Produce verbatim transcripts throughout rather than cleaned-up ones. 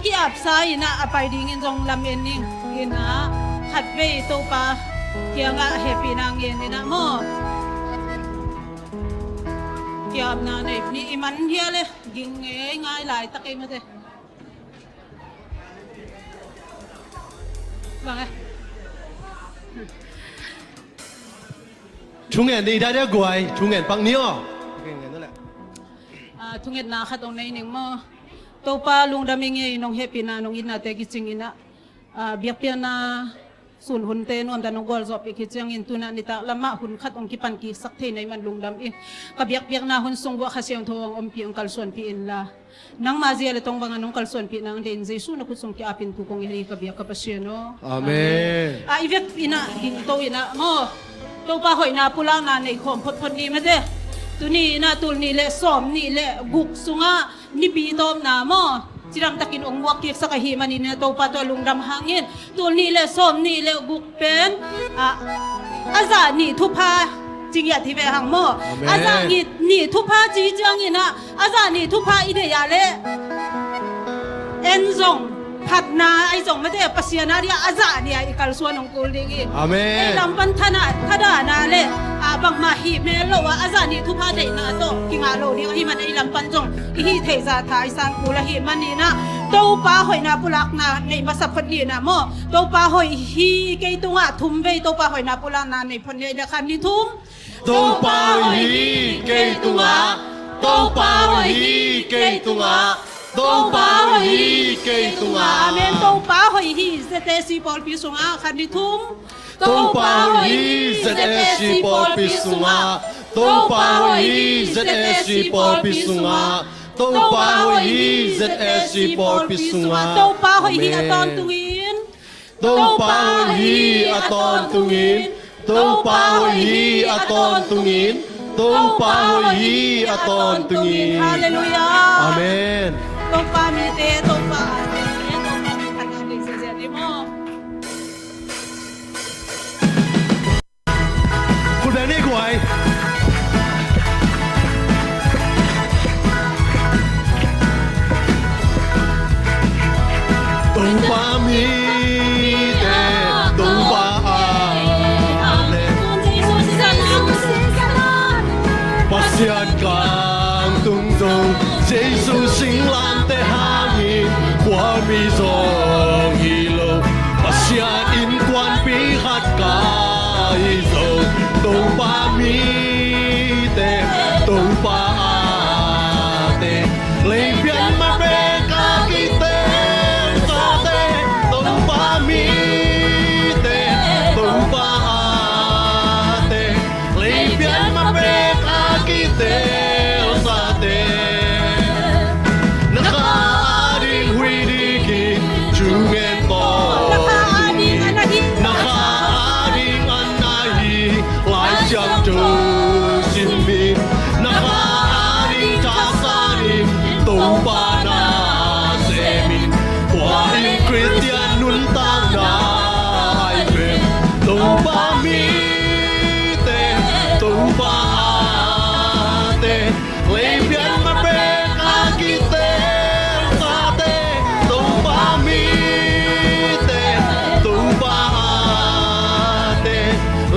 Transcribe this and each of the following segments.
Ki-apsa in ah a pai dingin zong lamen ning in ah, khatvei Topa kiangah hehpihna ngen in ah maw. Ki-apna nei ni i man hia le, ging ngei ngai laitak ei mate. Bang e. Thungen ni dai dia guai, thungen pak ni aw. Thungen ni leh. Ah, thungetna khat ong nei ning maw. Topa lungdam ing e, nong hehpihna nong itnate kicing in ah, ah, biakpiakna sun hunte nuamta nong gualzawhpih khit ciangin tu-in ah nitak lamah hun khat ong kipan kiksak thei na hih man lungdam ing. Ka biakpiakna hun sung buah Kha Siangtho ong ompih ong kalsuanpih inla, nangma zia le tong bangin nong kalsuanpih nang deih in Jesu na khut sung ki-apin thu kong ngen hi ka biak ka Pasian aw. Amen. Ah, i vek in ah, ging to in ah maw, Topa hoihna pulakna nei khawm photphot ni mate. Tuni in ah tul nih le sawm nih le guk sungah Nipi tawpna maw, cidam takin ong muak kiksak ahih manin ah Topa tawh lungdam hangin, tul nih le sawm nih le guk pen, ah, a zah nih thupha ci ngiat hi ve hang maw. Amen. A zah nih, nih thupha ci ciangin ah, a zah nih thupha i deih a leh en zong phatna ahi zong mate, Pasian a dia a zah nih a i kalsuan ong kul ding hi. Amen. Ei lam pan thana, thadahna le, ah, bangmah hih mel lo a, a zah nih thupha deihna tawh kingah lo ding ahih man ei lam pan zong i hih theih zah tha i san kul ahih manin ah, Topa hoihna pulakna nei masa phot ni in ah maw. Topa hoih hi kei tungah, thum vei Topa hoihna pulakna nei phot ni in ah, khat nih thum. Topa hoih hi kei tungah, Topa hoih hi kei tungah, Topa hoih hi kei tungah. Amen. Topa hoih hi Z A C pawlpi sungah, khat nih thum. Topa hoih hi Z A C pawlpi sungah, Topa hoih hi Z A C pawlpi sungah, Topa hoih hi Z A C pawlpi sungah. Topa hoih hi a tawntungin. Topa hoih hi a tawntungin, Topa hoih hi a tawntungin, Topa hoih hi a tawntungin. Halleluiah. Amen. Topa mite, Topa a te, Topa mi khat a te, ziazia ni maw. Khut beng ni guai. Topa mite, Topa a te. Pasian kangtung zong, Jesu singlamteh hangin khuami zong hi lo. Pasian innkuanpi khat ka hi zong, Topa mite, Topa a te. Leipian ma pek a kiteelsate, Topa mite, Topa a te. Leipian ma pek a kiteelsate. Na kha ading huih dingin thu ngen tawh. Na kha ading a na hi. Na kha ading a na hi. Lai Siangtho simin. Na kha ading thasanin. Topa na semin. Tua in Khristian nuntakna ahi pen. Topa mite, Topa a te. Leipian ma pek a kiteelsate, Topa mite, Topa a te.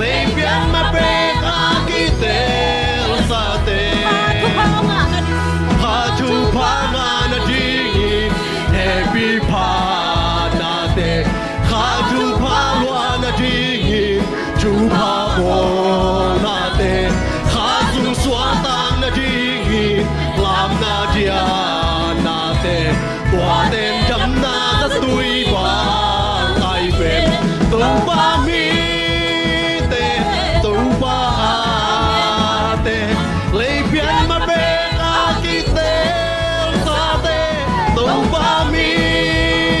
Leipian ma pek a kiteelsate. Kha thupha ngah nadingin, hehpih phatnate. Kha thupha luah nadingin, thupha bawlnate. Kha sung suaktak nadingin, lamna diatnate. Tua ten damna zatui bang ahi pen. Topa mite, Topa a te. Leipian ma pek a kiteelsate, Topa mite.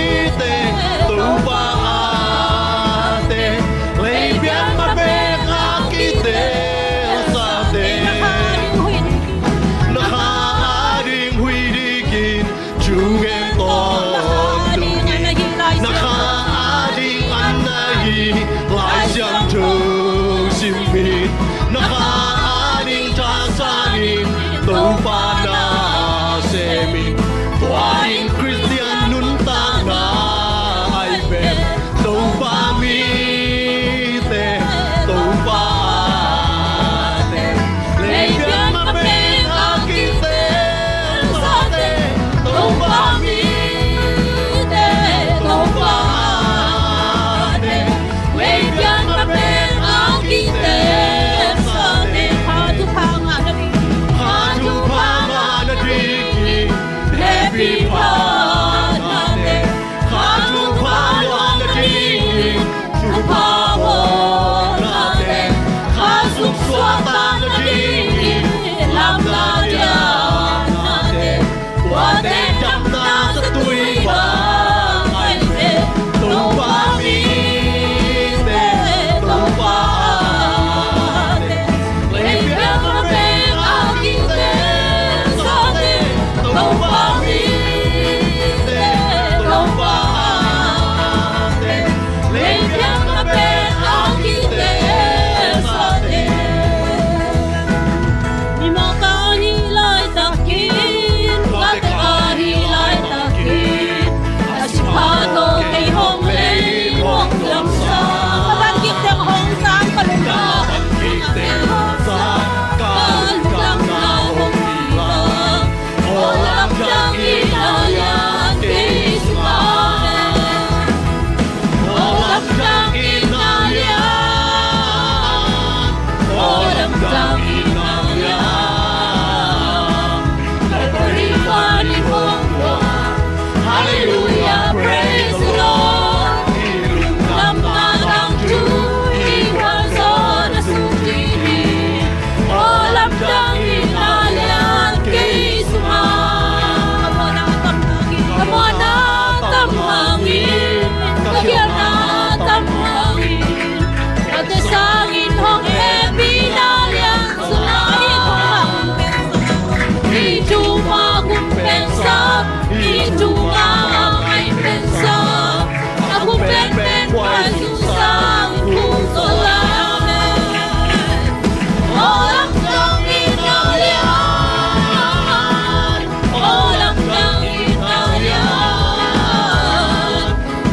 Hallelujah, praise the Lord. Lamdang Thu i gualzawhna sung kik ni. Aw lamdang in a lian kei sungah. Ka muanna tam hangin, ka khialhna tam hangin, ka te sangin hong hehpihna lian sungah. I thu mah hun pen sa, i thu mah a ngai pen sa. A gum penpen khuai sung sang kung tawh lai. Aw lamdang in a lian, aw lamdang in a lian.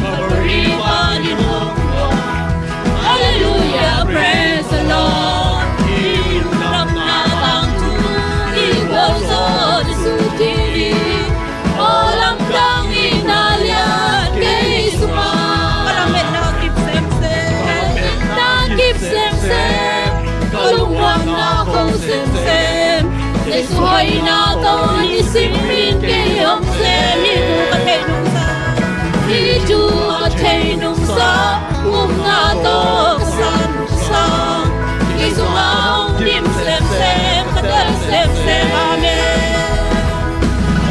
Calvary panin hong luang. Hallelujah, praise the Lord. I lungdamna tangthu i gualzawhna sung kik ni. Aw lamdang in a lian kei sungah. Ka lametna kip semsem, ka lametna kip semsem, ka lungmuanna ko semsem. Jesu hoihna tawh nisim in kei hong sem. Hih thu ka thei nungsa, hih thu ka thei nungsa, upna tawh ka san nungsa. Kei sungah hong dim semsem, ka tel semsem. Amen.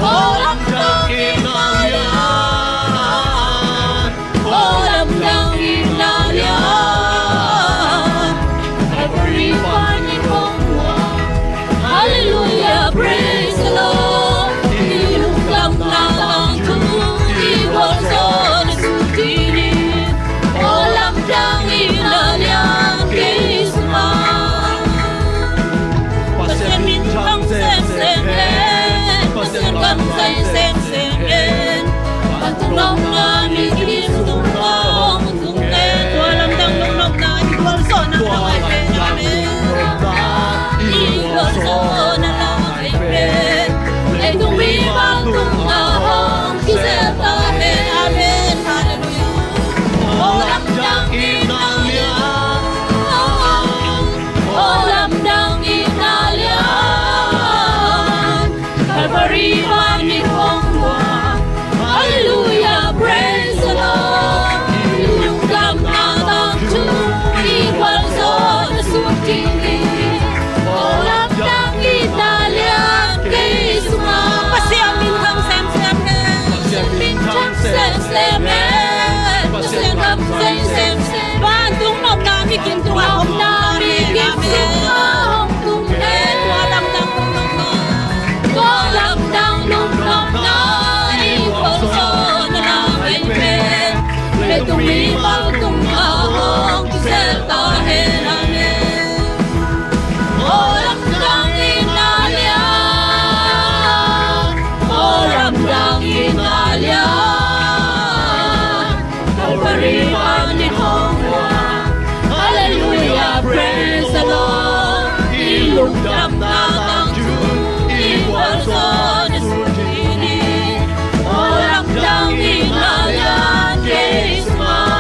Aw lamdang in a lian, aw lamdang in a lian. Calvary panin hong luang. Hallelujah, praise the Lord. I lungdamna tangthu i gualzawhna sung kik ni. Aw lamdang in a lian kei sungah. Pasian minthang semsem hen, Pasian kamsai semsem hen. Vantung nopna mi kim sungah hong tung hen. Tua lamdang lungnopna i gualzawhna lam ahi pen. Amen. I gualzawhna lam ahi pen. Leitung mi vantung ah hong kizel ta hen. Amen. Hallelujah. Aw lamdang in a lian, aw lamdang in a lian. Calvary panin hong luang. Hallelujah, praise the Lord. I lungdamna tangthu i gualzawhna sung kik ni. Aw lamdang in a lian kei sungah. Pasian minthang semsem hen, Pasian minthang semsem hen. Pasian kamsai semsem. Vantung nopna mi kim tungah hong tung hen. Vantung nopna mi kim tungah hong tung hen. Tua lamdang lungnopna, tua lamdang lungnopna i gualzawhna lam ahi pen. Leitung mi vantung ah hong kizel ta hen. Amen. Aw lamdang in a lian, aw lamdang in a lian. Calvary panin hong luang. Hallelujah, praise the Lord. I lungdamna tangthu i gualzawhna sung kik ni. Aw lamdang in a lian kei sungah.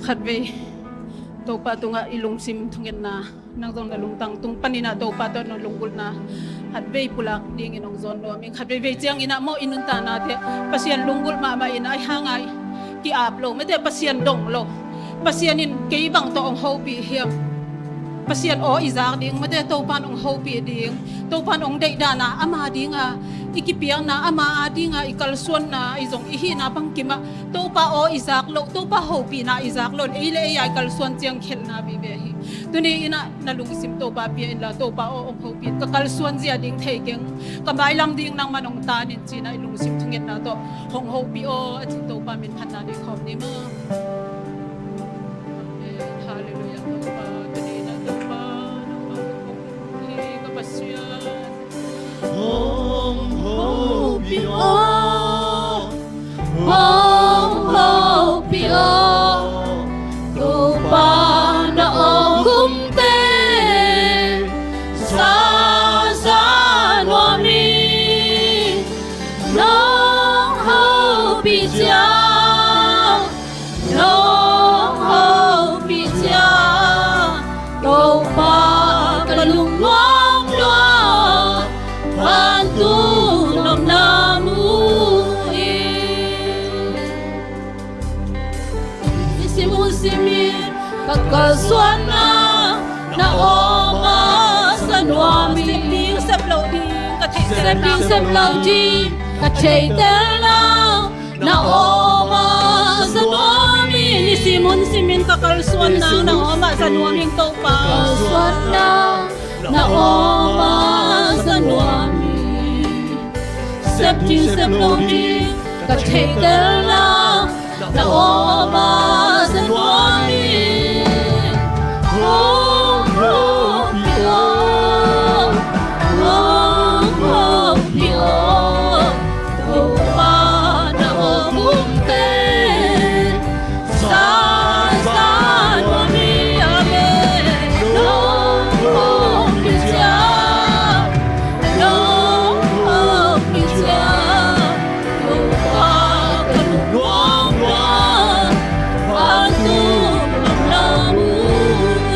Khatvei Topa Topa tungah i lungsim thungetna, nang zong na lungtang tung panin ah Topa tawh na lunggulhna khatvei pulak dingin hong zawn nuam ing. Khatveivei ciangin ah maw, i nuntaknate Pasian lunggulh mahmah in, ahih hang a ki-ap lo, mate, Pasian dong lo. Pasian in kei bang tawh hong hopih hiam? Pasian aw i zak ding, mate, Topa in hong hopih ding. Topa in hong deih dan a, ama dinga i kipiakna, ama a dinga i kalsuanna, i zong i hihna bangkim ah Topa aw i zak loh, Topa hopihna i zak loh in ei le ei a i kalsuan ciang khelhna vive hi. Tuni in ah na lungsim Topa pia inla, Topa aw hong hopih in, ka kalsuan zia ding thei keng, ka mailam ding nangman hong tan in ci-in ah i lungsim thungetna tawh hong hopih aw, a ci. Topa min phatna nei khawm ni maw. Amen. Halleluiah, Topa. Tuni in ah Topa, Topa, hong hopih ka Pasian. Hong hopih aw, hong hopih aw, Topa na awk umte, sa sa nuam ing. Nong hopih ciang, nong hopih ciang, Topa ka lungnuam nuam, vantung nopna mu ing. Nisim hun simin ka kalsuanna na aw masa nuam ing. Sep ding sep lo ding ka thei, sep ding sep lo ding ka theihtelna na aw masa nuam ing. Nisim hun simin ka kalsuanna na aw masa nuam ing Topa. Kalsuanna na aw masa nuam ing. Sep ding sep lo ding ka theihtelna na aw masa nuam ing. Hong hopih aw, hong hopih aw, Topa na awk umte, sa sa nuam ing. Amen. Nong hopih ciang, nong hopih ciang, Topa ka lungnuam nuam, vantung nopna mu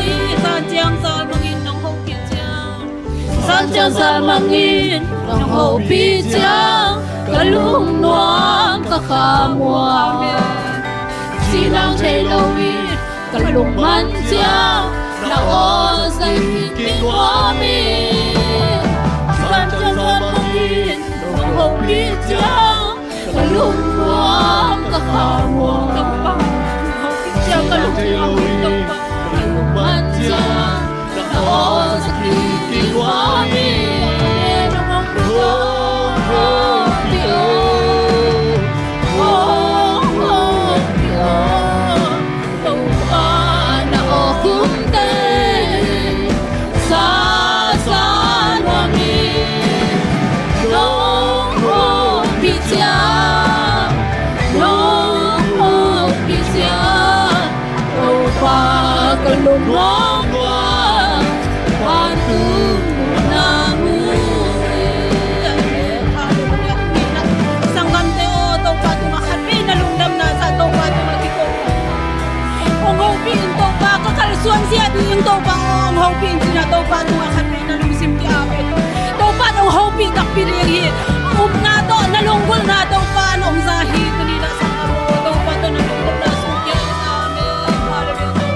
ing. Zan ciang zan mangin nong hopih ciang, zan ciang zan mangin nong hopih ciang, ka lungnuam ka khamuang. Amen. Cinang thei lo in ka lungman ciang, na aw sa kik nuam ing. Zan ciang zan mangin nong hopih ciang, ka lungnuam ka khamuang. Topa, hong hopih ciang ka lungnuam ing Topa. Ka lungman ciang, na aw sa kik nuam ing. Hong hopih aw, hong hopih aw, Topa na awk umte, sa sa nuam ing. Nong hopih ciang, nong hopih ciang, Topa ka lungnuam nuam, vantung nopna mu ing. Halleluiah. Sanggamte aw, Topa tungah khatvei na lungdamna zah Topa tungah kiko. Hong hopih in Topa, ka kalsuan zia ding Topa, hong hopih in ci-in ah Topa tungah khatvei na lungsim ki-ap in. Topa in hong hopih takpi ding hi. Upna tawh na lunggulhna Topa in hong za hi. Tuni in ah sanggam aw, Topa tawh na lunggulhna sung kei in. Amen. Halleluiah.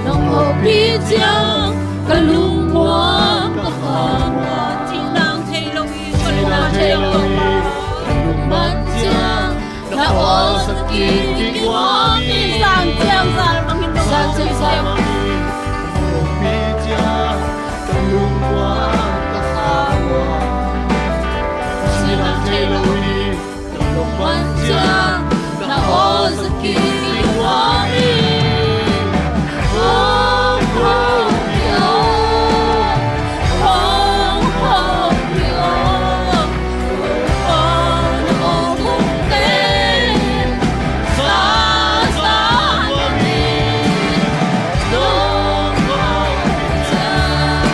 Nong hopih ciang ka lungnuam ka khamuang. Cinang thei lo in ka lungnuam thei lo in ka lungnuam ciang, na aw sa kik nuam ing. Zan ciang zan mangin, zan ciang zan mangin, nong hopih ciang ka lungnuam ka khamuang. Cinang thei lo in ka lungnuam ciang, na aw sa kik nuam ing. Hong hopih aw, hong hopih aw, Topa na awk umte, sa sa nuam ing. Nong hopih ciang,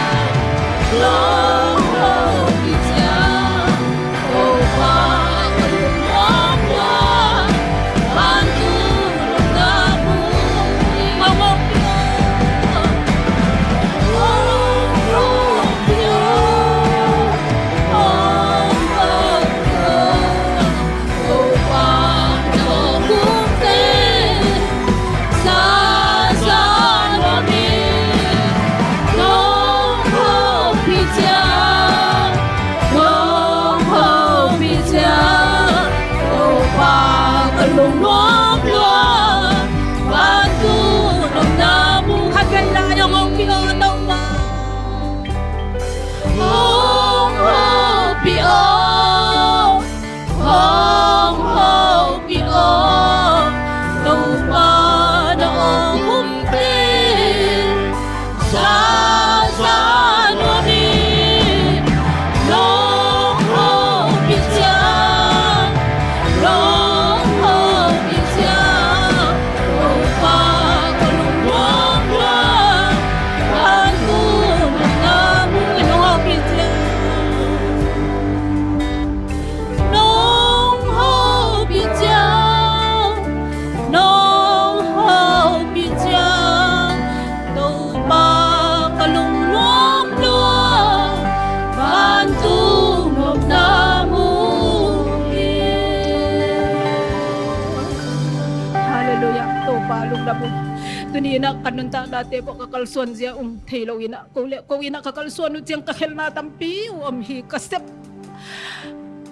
Tuni inah ka nuntaknate pawh ka kalsuan zia ung thei lo inah ko le ko inah ka kalsuan uh ciang ka khelhna tampi uh om hi. Ka sep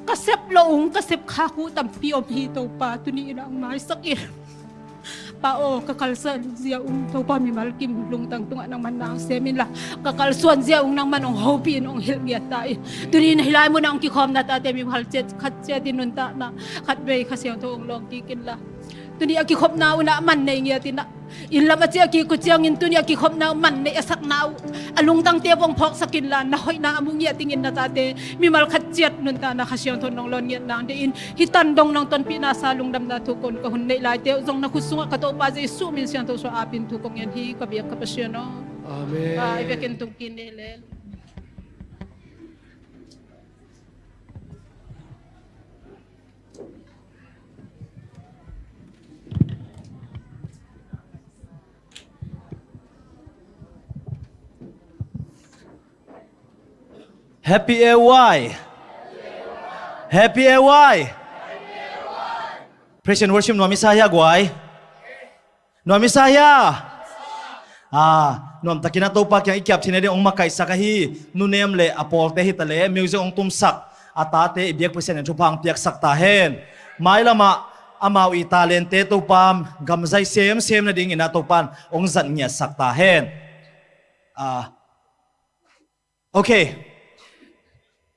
ka sep lo ung ka sep khak uh tampi om hi Topa. Tuni inah ung maisak in. Pa aw, ka kalsuan zia ung Topa mimal kim lungtang tungah nangman na ung sem inla, ka kalsuan zia ung nangman ung hopih in ung hilh ngiat ta in. Tuni inah hilai munah ung kikhawmna tate mimal ciat khat ciat in nuntakna khat vei Kha Siangtho ung lawng kik inla, tuni a kikhopna unah man nei ngiat inah, inn lam a ciah kik uh ciangin tuni a kikhopna uh man nei a sakna uh a lungtangte vong phawksak inla, na hoihna a mu ngiat dingin na tate mimal khat ciat nuntakna Kha Siangtho nong lawn ngiat nang deihin hih tan dong nong tonpihna sa lungdamna thu kon ka hun neih laite uh zong na khut sungah ka Topa Jesuh min siangtho suah apin thu kong ngen hi ka biak ka Pasian aw. Amen. Ah, i biakinn tung kik ni le. Happy A Y. Happy A Y. Praise and worship nuam i sa hia guai? Nuam i sa hia? Ah, nuam takin a Topa kiang i kiap theihna ding hong makaihsak ahi nunem le a pawlte hi ta le music hong tumsak a tate i biak Pasian in thupha hong piaksak ta hen. Mailamah amau i talente Topa gamzai semsem nadingin a Topa in hong zat ngiatsak ta hen. Ah, okay.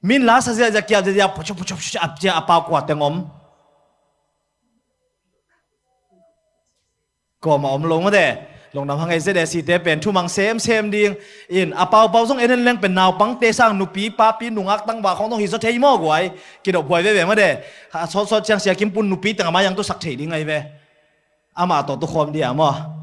Min la sa ziahziah kiap ziahziah pucu pucu pucu ap cia a pau kua teng om. Kawm a om lo mawte. Lungdam hang ei Z A C te pen thumang semsem ding in a paupau zong en en leng pen naupangte sang nupi papi nungak tangval khawng zong hi zaw thei maw guai. Kidop huai veve mawte. A sawtsawt ciang Sia Kim Pun nupi teng a mai ang tusak thei ding ai ve. Amah tawh tukhawm dia maw?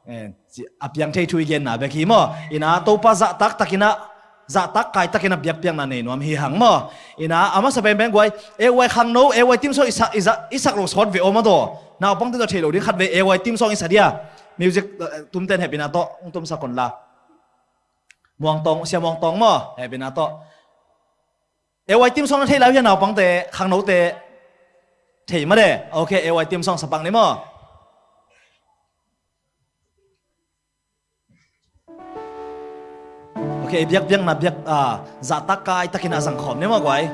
Eh, a piang thei thu i genna bek hi maw? Ina Topa zahtak takinah zahtak kai takinah biakpiakna nei nuam hi hang maw? Ina a masa penpen guai A Y khangno A Y team song i sak lo sawt ve aw maw taw. Naupangte tawh thei lo ding khat ve A Y team song i sa dia. Music tumten hepina tawh hong tumsak un la. Muangtawng, Sia Muangtawng maw hepina tawh. A Y team song na thei lai uh hia naupangte khangnote? Thei mawte. Ok, A Y team song sa pak ni maw? Ok, biakpiakna biak zahtak kai takinah zangkhawm ni maw guai?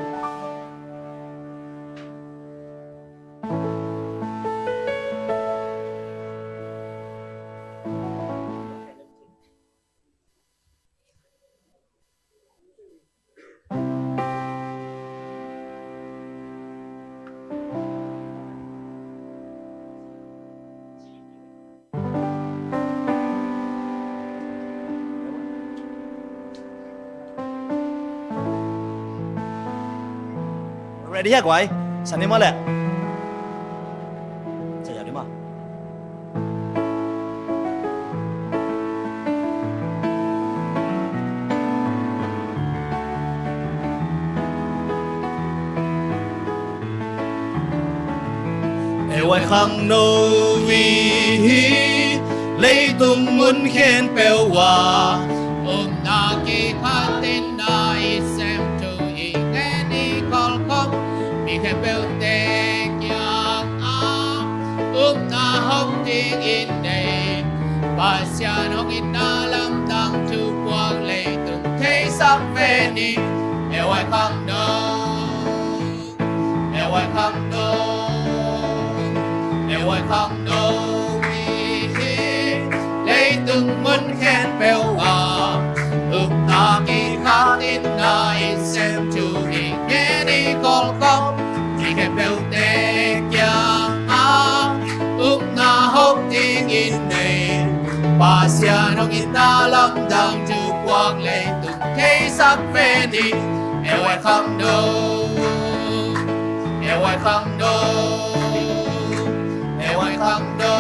Ready hia guai? Sa ni maw leh? Sa ya ni maw? A Y khangno i hi leitung mun khempeuh ah upna kikhatin na i sem thu i ngen i kawlkhop mi khempeuhte kiangah upna hong dingin nei. Pasian hong itna lamdang thupuak leitung theisak ve ni. A Y khangno, A Y khangno, A Y khangno i hi leitung mun khempeuh ah upna kikhatin na i sem thu i ngen i kawlkhop mi khempeuhte kiangah upna hong dingin nei. Pasian hong itna lamdang thupuak leitung theisak ve ni. A Y khangno, A Y khangno, A Y khangno.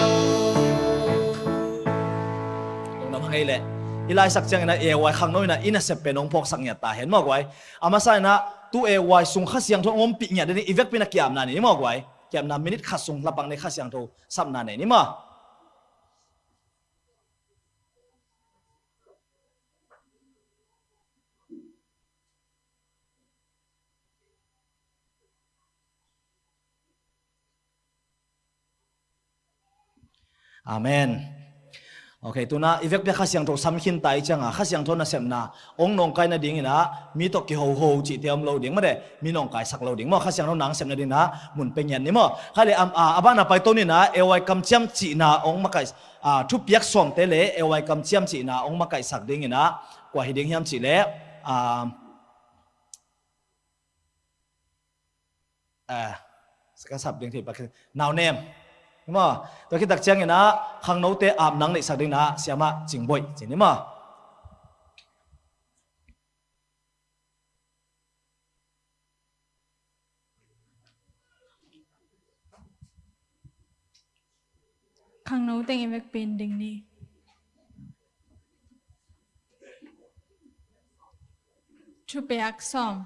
Lungdam hang ei leh i laisak ciangin a A Y khangno inah i nasep pen hong phawksak ngiat ta hen maw guai? A masa inah tu A Y sung Kha Siangtho hong ompih ngiat ding i vekpi inah kiapna nei ni maw guai? Kiapna minute khat sung lapang nei Kha Siangtho sapna nei ni maw? Amen. Ok, tuna i vekpi a Kha Siangtho sam khinta i cianga Kha Siangtho nasepna ong nawngkai nadingina mi tawh kihoho cihte om lo ding mate, mi nawngkaisak lo ding maw? Kha Siangtho nang sep nadingina mun pe ngiat ni maw? Khai le a, a, a bana paito nina A Y kamciam cihna ong makaih, a, thupiak sawmte le A Y kamciam cihna ong makaihsak dingina kua hi ding hiam cih le, a, a, ka sap ding thei pak nau nem. Maw? Tua khitak ciangina khangnote ap nang neihsak dingina siama Cingboih ci ni maw? Khangno teng i vekpi in ding ni. Thupiak sawm.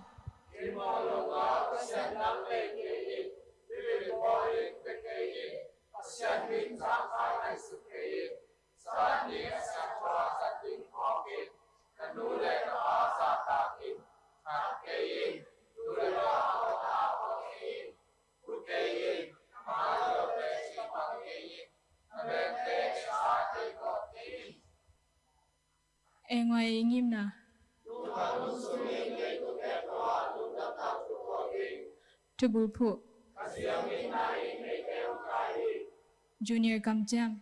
Engway i ngimna. Thubulphuh. Junior kamciam.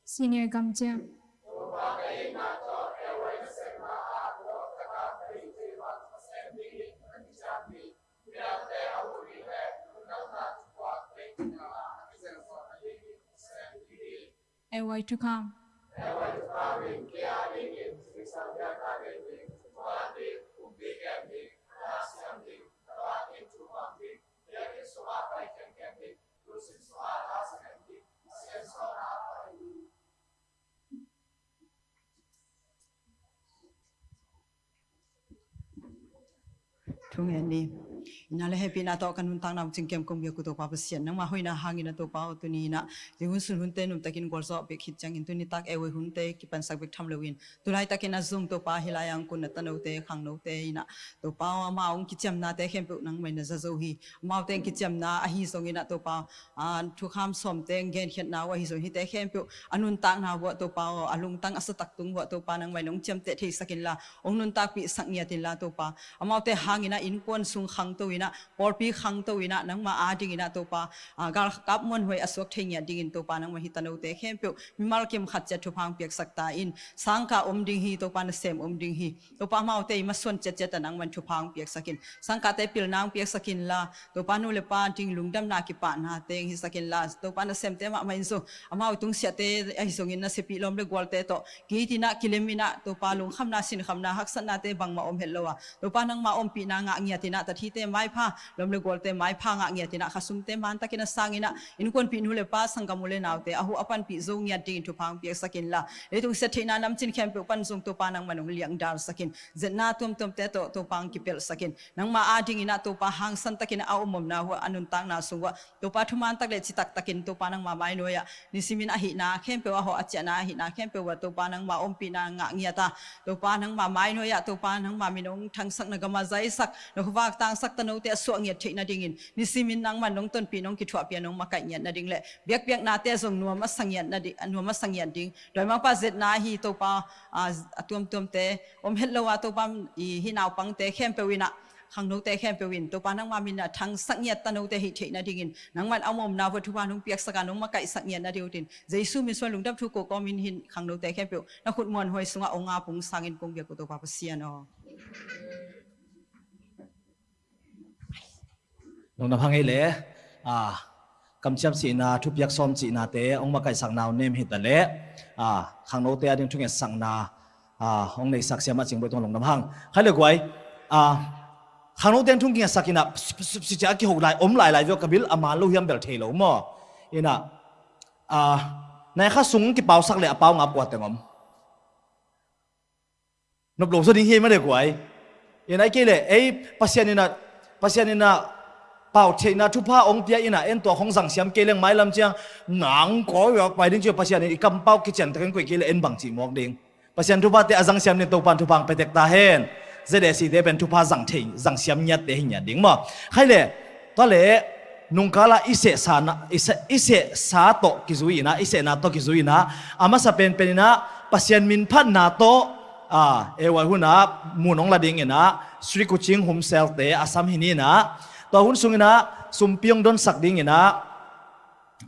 Senior kamciam. A Y thukham. Thungen ni. Ina le hehpihna tawh ka nuntakna hong cingkem kong biak uh Topa Pasian, nangmah hoihna hangin a Topa aw tuni inah zing hun sun hunte nuntakin gualzawh bek khit ciangin tuni tak A Y hunte kipansak bek tham loin tulaitakin a zong Topa hih lai-ah hong kun na tanote khangnote inah Topa aw amau hong kiciamnate khempeuh nangmah in na za zo hi. Amaute hong kiciamna ahi zongin ah Topa, a, thukham sawmte hong genkhiatna uh ahi zongin hihte khempeuh a nuntakna uh ah Topa aw a lungtang a satak tung uh ah Topa nangmah in hong ciamteh theisak inla hong nuntakpihsak ngiat inla Topa, amaute hangin ah innkuan sung khangto inah pawlpi khangto inah nangmah adingin ah Topa, a, galkap muanhuai a suak thei ngiat dingin Topa nangmah hih tanote khempeuh mimal kim khat ciat thupha hong piaksak ta in. Sangkah om ding hi Topa, nasem om ding hi. Topa amaute i masuan ciatciat a nangmah in thupha hong piaksak in. Sangkahte pilna hong piaksak inla Topa nu le pa ding lungdamna kipahnate hong hisak inla Topa nasemte mahmah in zong amau tungsiahte ahi zongin nasepih lawm le gualte tawh ki-it inah kilem inah Topa lungkhamna sinkhamna haksatnate bangmah om het lo a Topa nangmah ompihna ngah ngiat inah tathite maipha lawm le gualte maipha ngah ngiat inah khasumte mantakin a sang inah innkuanpih nu le pa sanggam u le naute a huh a panpih zo ngiat dingin thupha hong piaksak inla leitung siat theihna namcin khempeuh pan zong Topa nangmah in hong liangdalsak in. Zetna tuamtuamte tawh Topa hong kipelhsak in. Nangmah adingin ah Topa hangsantakin a omomna uh ah a nuntakna sung uh ah Topa thumantak le citaktakin Topa nangmah mainuai ah nisimin ahihna khempeuh a hawh a ciahna ahihna khempeuh uh ah Topa nangmah ompihna ngah ngiat a Topa nangmah mainuai ah Topa nangmah min hong thangsak, na gam a zaisak, na khuavak tangsak tanote a suah ngiat theih nadingin nisimin nangmah in nong tonpih nong kithuahpih a nong makaih ngiat nading le biakpiaknate zong nuam a sa ngiat nading, nuam a sa ngiat ding. Dawimangpa zetna hi Topa, a, a tuamtuamte om het lo a Topa i hih naupangte khempeuh inah khangnote khempeuh in Topa nangmah min a thangsak ngiat tanote hih theih nadingin nangmah in a omomna uh ah thupha nong piaksak a nong makaihsak ngiat nading uh tin Jesu min suang lungdam thu ko kawmin hih khangnote khempeuh na khut muanhuai sungah ong ap ong sangin kong biak uh Topa Pasian aw. Lungdam hang ei le, a, kamciam cihna thupiak sawm cihnate ong makaihsakna uh nem hita le, a, khangnote ading thungetsakna, a, ong neihsak siamah Cingboih tungah lungdam hang. Khai le guai, a, khangnote ading thung kingetsak inah si cia a kiho lai om lailai viau ka bil a man lo hiam bel thei lo maw? Inah, a, nai kha sung kipausak le a pau ngap kua teng om. Nop lo zaw ding hi ei mah le guai. Inah ei kei le ei Pasian inah, Pasian inah pau theihna thupha ong pia inah en tua khong zangsiam kei leng mailam ciang nang kawi pai ding ciu Pasian in i kampau kiciantakin koih kei le en bang cih mawk ding. Pasian thuphate a zangsiam nin Topan thupha ang petek ta hen. Z A C te pen thupha zang thei, zang siam ngiatte hi ngiat ding maw. Khai le, tua le, nungkala i sehsa na, i seh, i sehsa tawh kizui ina, i sehna tawh kizui ina, a masa penpen ina, Pasian min phatna tawh, a, ei huai huna, mun hong la ding ina, Sri Kuching Humsel te, Assam hi ni ina, tua hun sung ina, sumpi hong donsak ding ina,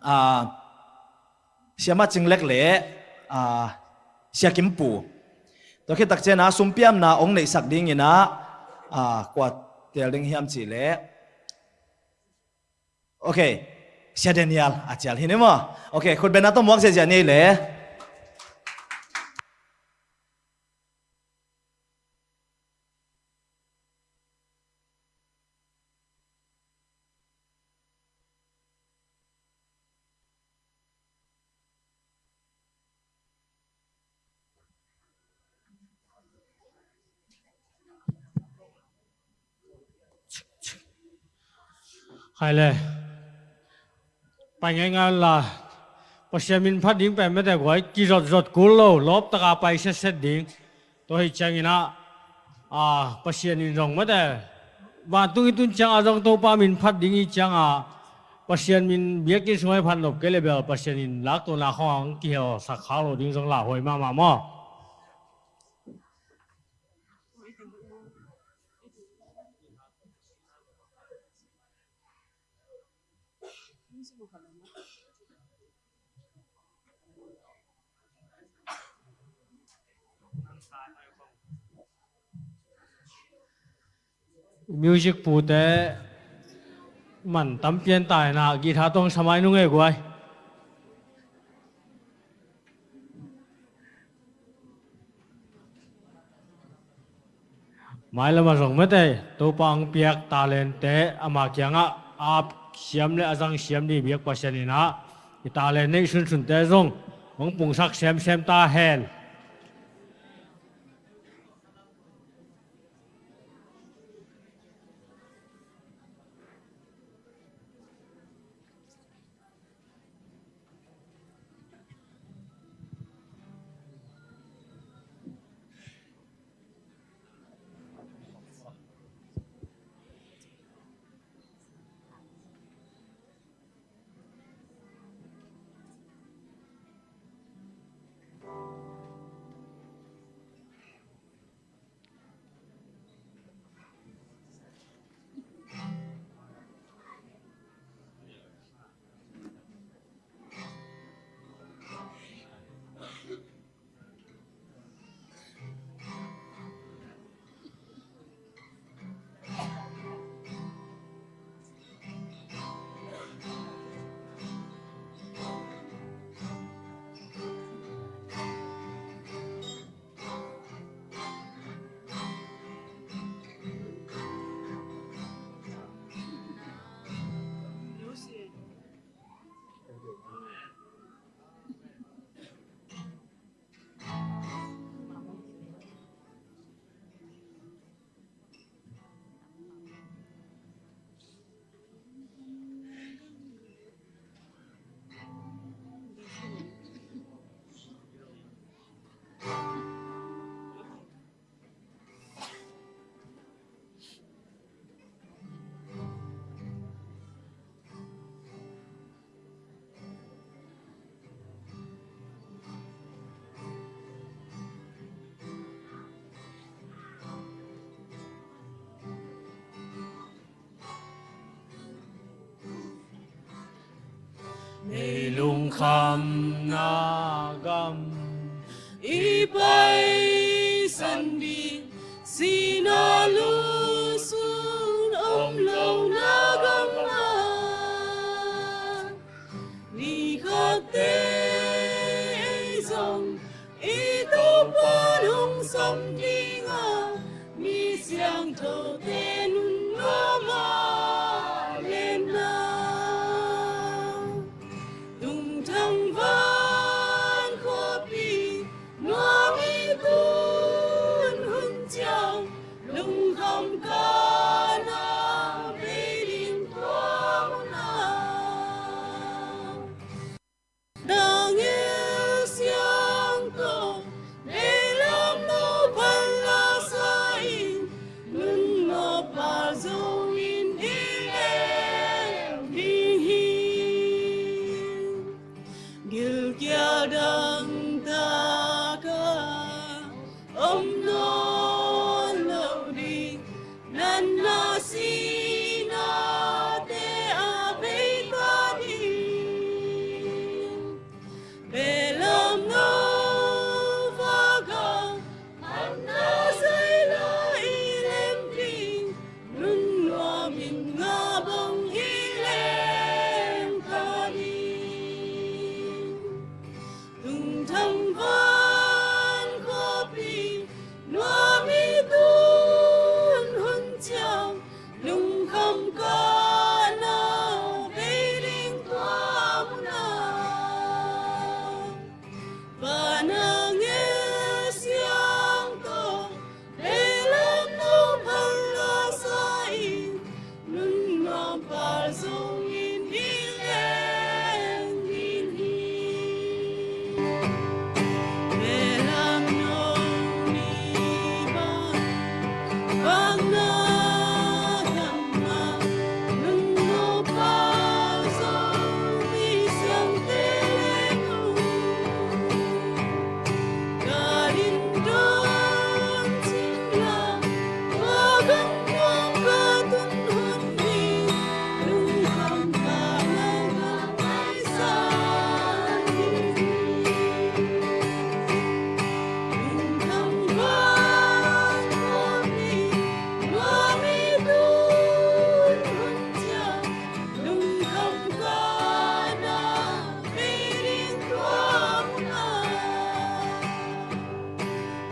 a, Siama Cing Lek le, a, Sia Kim Pu. Tua khit tak ciang a sumpiamna hong neihsak ding ina, a, kua teel ding hiam cih le. Ok. Sia Daniel a cial hi ni maw. Ok, khutbetna tawh muak ziahziah ni le. Khai le. Pai ngaingai la. Pasian min phat ding pen mete guai, kizotzot kul lo, lawptaka pai setset ding. Tua hi ciangin ah, a, Pasian in zong mete, vantung i tun ciangah zong Topa min phat ding hi ciangah, Pasian min biakinn sungah i phat nop kei le bel Pasian in laktuahna khawng a hong kihel sak khak lo ding zong lauhuai mahmah maw. Music pute man tampian taina guitar tawng samai nung e guai. Mailam a zong mete, Topa ang piak talente ama kiangah ap siam le a zang siam ding biak Pasian in ah, i talent neih sunsunte zong hong pungsak semsem ta hen. Meilung khamna gam i paisan ding, sihna lusun om lohna gam ah, ni khatte ei zong i Topa lungsim ding a, mi siangthote nunga mah lenna. Tungthang van khuapi nuam i tun hun ciang, lungkham kana bei ding tua mun ah. Daniel siang tawh, Balaam no phan la sa in, Kial dangtak a om nawn lo ding, natna sinate a bei ta ding. Belam no vak a mapna zaila i lem ding, nun nuam in ngah bang i lem ta ding. Lungtham van khuapi nuam i tun hun ciang, lungkham kahna bei ding tua mun ah. Van angel siangtho, belam no phalna sa in, nun nuam pal zongin i leng ding hi. Belam no ni bang, bang na dam mah, nun no pal zong i siangte leng uh. Lungkham kahna bei ding tua mun ah.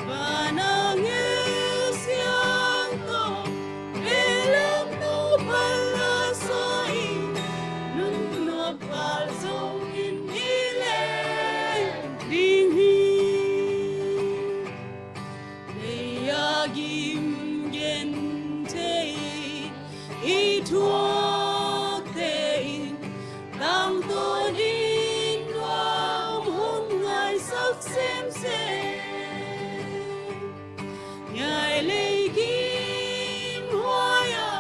Van angel siangtho, belam no phalna sa in, nun nuam pal zongin i leng ding hi. Lei a gim gen thei i thuakte in, tangtawn in nuam hun ngaisak semsem. Ngai lei gim huai a,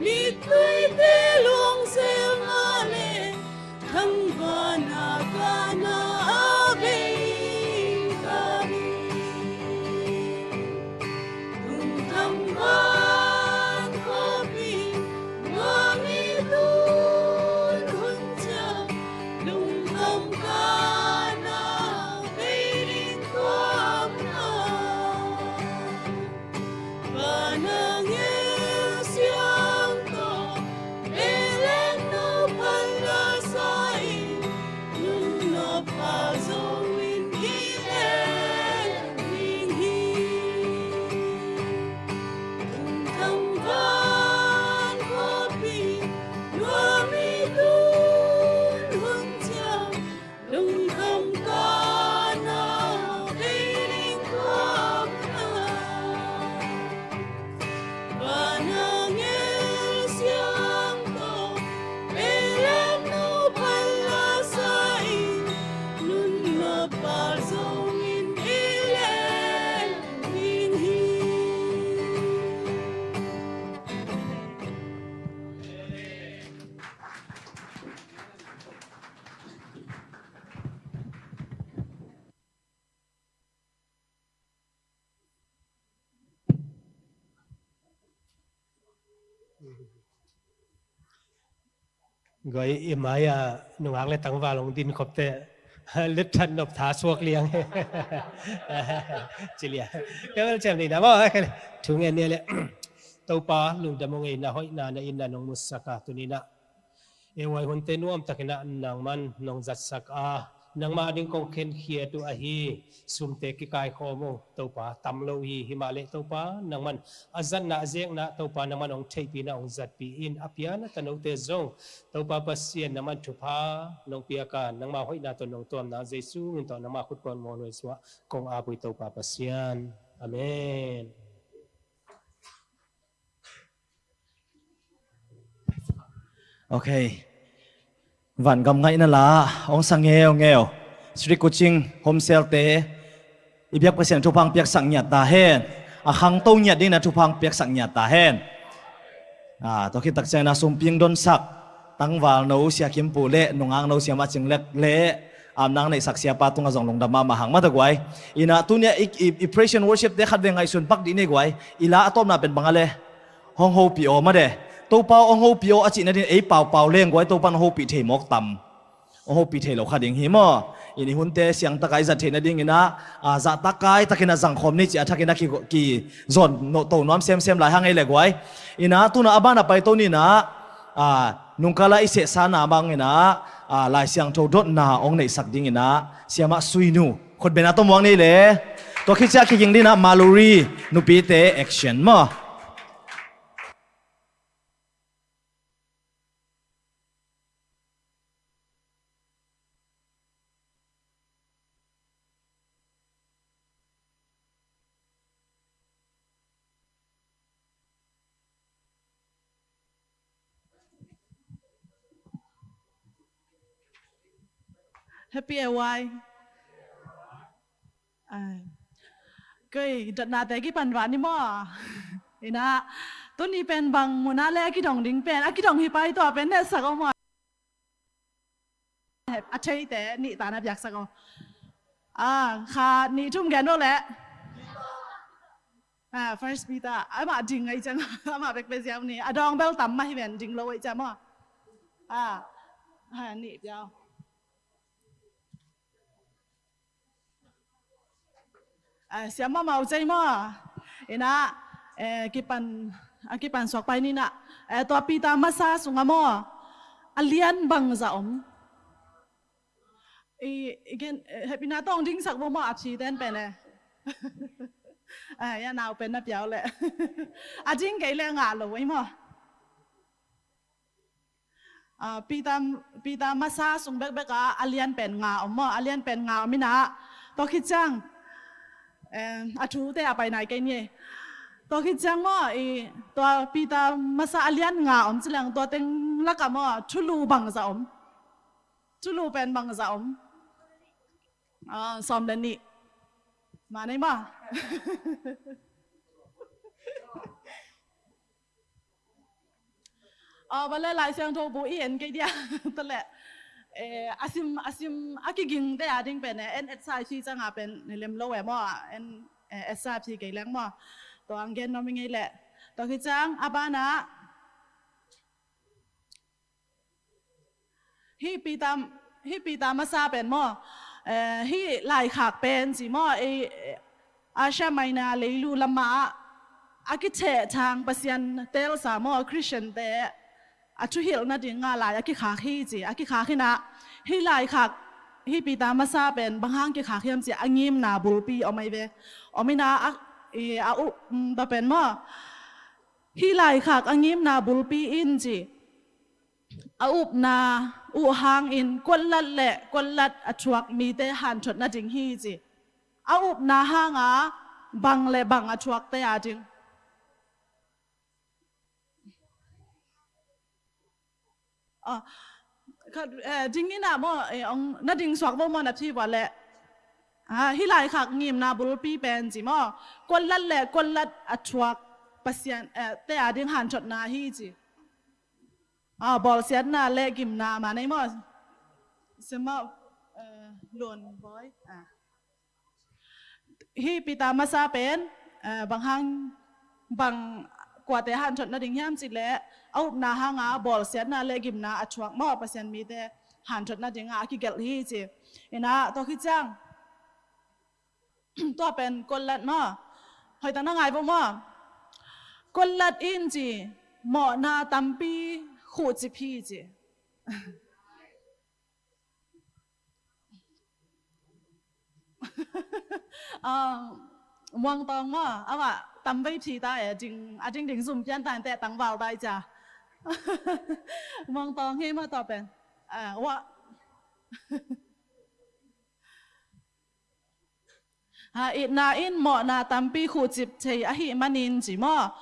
mittuite luang zel mah leh, thangvahna kahna a bei ta ding. Lungkham van khuapi nuam i tun hun ciang, lungkham kahna bei ding tua mun ah. Van angel siangtho, belam no phalna sa in, nun nuam pal zongin i leng ding hi. Lungkham van khuapi nuam i tun hun ciang, lungkham kahna bei ding tua mun ah. Van angel siangtho, belam no phalna sa in, nun nuam pal zongin i leng ding hi. Goi i mai-ah nungak le tangval hong din khop teh, lutthat nop tha suak liang hi. Ci liang. Ka bel ciam ni na maw. Thu ngen ni leh. Topa, lungdam hong ei, na hoihna na itna nong musak a, tuni-in ah ei huai hunte nuamtakin ah nangman nong zatsak a, nangmah ading kong khenkhiat uh ahi. Sumte kikaikhawm uh, Topa, tam lo hi. Himahleh Topa, nangman a zatna a zekna, Topa, nangman hong theihpih in ah hong zatpih in, a pian a tanote zong, Topa Pasian, nangman thupha nong piak a, nangmah hoihna tawh nong tuamna Jesu min tawh nangmah khut kuan mual huai sungah kong ap uh hi, Topa Pasian. Amen. Ok. Vangam ngaihna la hong sa ngeungeu Sri Kuching Home Cell-te i biak Pasian thupha hong piaksak ngiat ta hen. A khangto ngiat dingin ah thupha hong piaksak ngiat ta hen. Ah, tua khit tak ciangin ah sumping donsak tangvalno Sia Kim Pu le nungakno Sia Mah Cing Lek le Amnang neihsak siapa tungah zong lungdam mahmah hang mata guai. Inah tuni-ah i, i, i praise and worship te khat vei ngaihsun pak dih ni guai. I la a tawpna pen bang a le hong hopih aw mate. Topa aw hong hopih aw a cih nading ei paupau leng guai Topa in hong hopih thei mawk tam. Hong hopih thei lo kha ding hi maw? I ni hunte siangtak a i zat theih nading inah, a, zahtak kai takin a zangkhawm ni ci a thakin a ki, ki zon no to nuam semsem lai hang ei le guai. Inah tuna a ban a paito ni inah, a, nungkala i sehsa na bang inah, a, Lai Siangtho dotna hong neihsak ding inah Siamah Suinu khutbetna tawh muang ni le. Tua khit ciah kiging ding inah Maluri nupite action maw? Happy A Y. Ai. Kei, dotnate kipan vah ni maw? Inah, tuni pen bang munah le a kidong ding pen, a kidong hi pai tua pen netsak aw maw? A theite nih ta na biaksak aw. A, kha nih thum gen lo leh. A, First Peter, amah ding ngai ciang, amah bekbek ziau ni. A dawng bel tam mah hi ven ding lo ei ciang maw. A, ha, nih piau. Eh, siam mahmah uh cei maw? Inah, eh, kipan, a kipan suak pai ni inah. Eh, tua Peter masa sungah maw? A lian bangzah om. I, i gen, eh, hehpihna tawh hong dingsak vo maw a phi ten pen eh. Eh, ya nau pen na piau leh. A ding kei leh ngah lo ei maw? Ah, Peter, Peter masa sung bekbek ah a lian pen nga om maw, a lian pen nga om inah. Tua khit ciang, eh, a thute a pai nai kei ni. Tua khit ciang maw, i, tua Peter masa a lian nga om ci leng tua teng lakah maw, thulu bangzah om. Thulu pen bangzah om. Ah, sawm le nih. Manei maw. Aw, bale Lai Siangtho bu i en kei dia. Tale. Eh, a sim, a sim, a kiging te a ding pen eh, en etsa i phi ciang a pen, ne lem lo eh maw, en, eh, etsa phi kei leng maw. Tua ang gen nuam i ngei leh. Tua khit ciang, a banah, hih Peter, hih Peter masa pen maw, eh, hih laikhak pen ci maw, eh, eh, Asia Minor leilu lamah a kithehthang Pasian teelsa maw, Christian te a thuhilh nading a lai a kikhak hi ci, a kikhak hi inah, hih laikhak, hih Peter masa pen bang hang kikhak hiam ci, a ngimna bulpi om ei ve. Om inah, a, i, a up, um, tua pen maw, hih laikhak a ngimna bulpi in ci, a upna uh hangin kualat le kualat a thuak mite hanthot nading hi ci. A upna hanga bang le bang a thuakte a ding. Ah, khat, eh, ding inah maw, eh, ong, na ding suak vo maw na phi vua leh. Ah, hih laikhak ngimna bulpi pen ci maw. Kualat le kualat a thuak Pasian, eh, te a ding hanthotna hi ci. Ah, bawlsiatna le gimna manei maw. Sema, eh, lun boy. Ah. Hih Peter masa pen, eh, bang hang, bang kuate hanthot nading hiam ci leh, a upna hanga bawlsiatna le gimna a thuak maw Pasian mite hanthot nading a kigelh hi ci. Inah, tua khit ciang. Tua pen kualat maw. Hoih tak na ngai vo maw. Kualat in ci, mawhna tampi khuhcip hi ci. Ah, Muangtawng maw, amah tamvei phi ta e, ding, a dingding zum pian ta in teh tangval ta i cia. Muangtawng hi maw tua pen. Ah, wa. Ha, itna in mawhna tampi khuhcip thei ahih manin ci maw?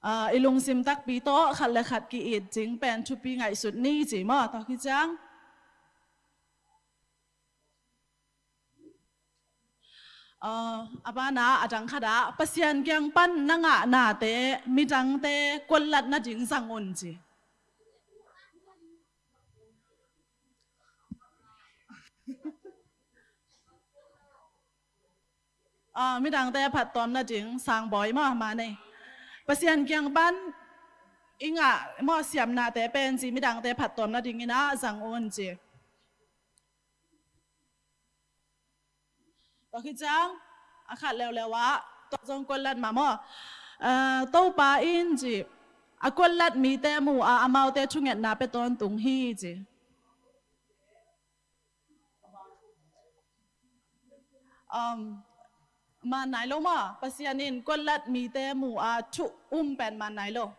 Ah, i lungsim takpi tawh khat le khat ki-it ding pen thupi ngaihsut ni ci maw? Tua khit ciang. Ah, a banah, a dang khatah, Pasian kiang pan na ngah nate, midangte kualat nading zang un ci. Ah, midangte phattuam nading sangbawi maw, ma nei. Pasian kiang pan i ngah maw siamnate pen ci, midangte phattuam nadingin ah zang un ci. Tua khit ciang a khat leuleu ah tua zong kualat mah maw. Ah, Topa in ci, a kualat mite mu a amaute thungetna pia tawntung hi ci. Um, man nai lo maw, Pasian in kualat mite mu a thu um pen man nai lo.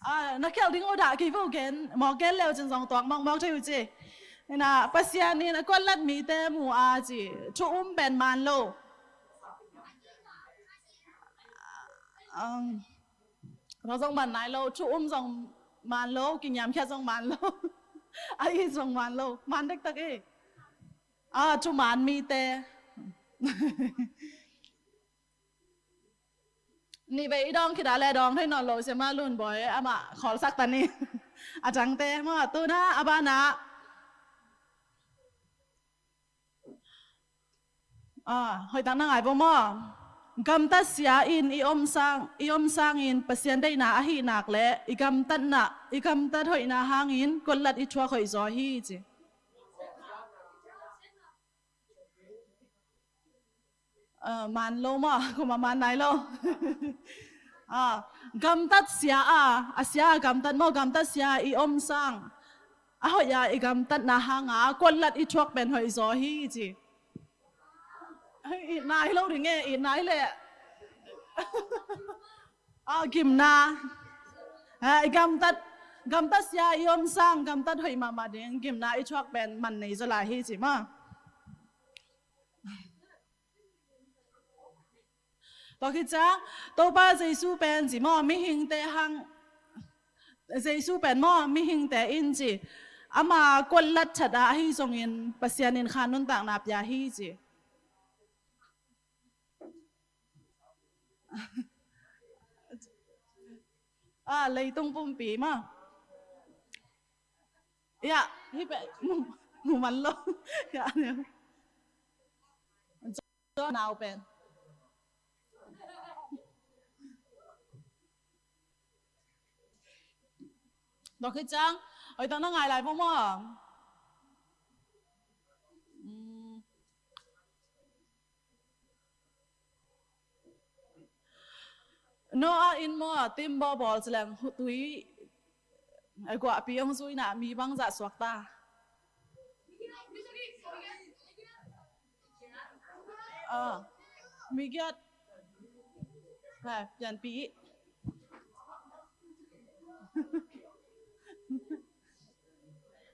Ah, na khial ding uh dah kei vo gen, mawk gen leu cin zong tuak mawkmawk thei uh ci. Ina, Pasian in a kualat mite mu a ci, thu um pen man lo. Um, Tua zong man nai lo, thu um zong man lo, kiniamkhiat zong man lo. A it zong man lo, man dektak e. Ah, thuman mite. Nih vei i dawng khit a le dawng thei nawn lo, Siama Lun Bawi amah khawlsak ta ni. A tangte maw, tu na a banah. Ah, hoih tak na ngai vo maw. Gamtat sia in i om sang, i om sangin Pasian deihna ahih nak le i gamtatna, i gamtat hoihna hangin kualat i thuak hoih zaw hi ci. Ah, man lo maw, kuma man nai lo. Ah, gamtat sia a, a sia a gamtat maw, gamtat sia i om sang. A hoih a i gamtatna hanga kualat i thuak pen hoih zaw hi ci. Itna hi lo ding e, itna hi leh. Ah, gimna. Ah, i gamtat, gamtat sia i om sang, gamtat hoih mahmah ding, gimna i thuak pen man nei zaw lai hi ci maw. Tua khit ciang, Topa Jesu pen ci maw, mihingte hang, Jesu pen maw, mihingte in ci, ama kualat that a ahi zongin Pasian in kha nuntakna pia hi ci. Ah, leitung pumpi maw. Ya, hi pen, mu, mu man lo. Ya, ya. Nau pen. Tua khit ciang, hoih tak na ngai lai vo maw. Mm. Noah in maw, timbaw bawl cileng tui a guahpi hong zuina mi bangzah suak ta. Ah, mi giat. Hai, pianpi.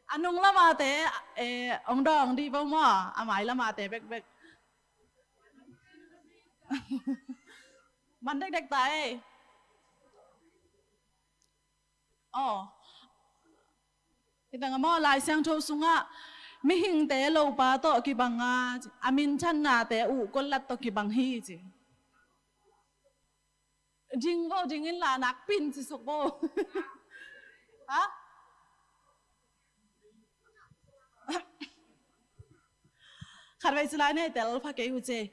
A nung lamate, eh, hong dawng dih vo maw, a mai lamate bekbek. Man dekdek ta ei. Aw. Hi tang a maw, Lai Siangtho sungah mihingte lopa tawh kibang a, a minthannate uh kualat tawh kibang hi ci. Ding vo, ding in la nakpi in ci suk vo. Ha? Khatvei ci lai nei tel pha kei uh ci.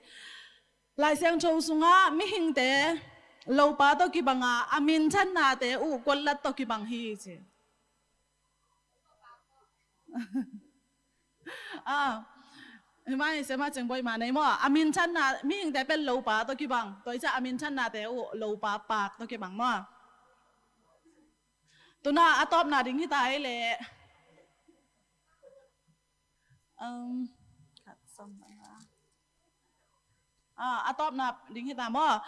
Lai Siangtho sungah mihingte lopa tawh kibang a, a minthannate uh kualat tawh kibang hi ci. Ah, himai sema cengbawi ma nei maw. A minthanna, mihingte pen lopa tawh kibang. Tua i ca a minthannate uh lopa paak tawh kibang maw. Tuna a tawpna ding hi ta ei leh. Um, khat sawm panga. Ah, a tawpna ding hi ta maw.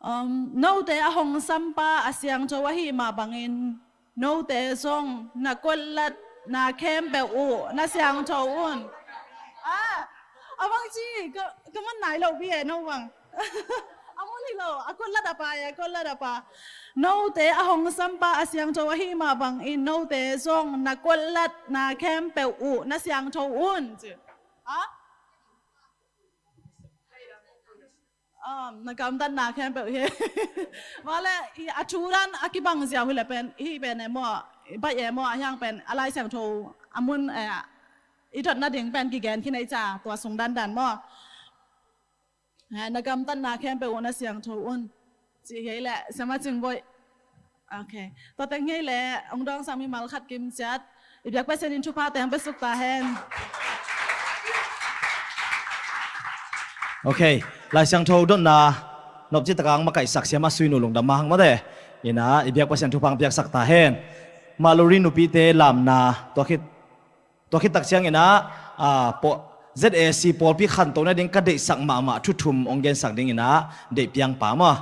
Um, note a hong sampa a siangtho ahih mah bangin note zong na kualatna khempeuh uh na siangtho un. Ah, a bang ci, ka, ka man nai lo pi e, no bang. A mun hi lo, a kualat a pa e, a kualat a pa. Note a hong sampa a siangtho ahih mah bangin note zong na kualatna khempeuh uh na siangtho un ci. Ha? Na gamtatna khempeuh hi. Mah leh a thu dan a kibang ziau hi leh pen, hih pen e maw, baih e maw, a hiang pen a Lai Siangtho a mun, eh, i dot nading pen kigen khin ei ca, tua sung dandan maw. Eh, na gamtatna khempeuh uh na siangtho un. Ci hi ei leh, Siama Cing Bawi. Ok. Tua teng hi ei leh, hong dawngsang mimal khat kim ciat. I biak Pasian in thuphate hong piasuk ta hen. Ok. Lai Siangtho dotna nopci takang makaihsak Siama Sui Nu lungdam mahmah te. Ina, i biak Pasian thupha hong piaksak ta hen. Maluri nupite lamna, tua khit Tua khit tak ciangin ah, ah, paw-, Z A C pawlpi khantoh nading ka deihsak mahmah thu thum hong gensak dingin ah, deih piang pa maw.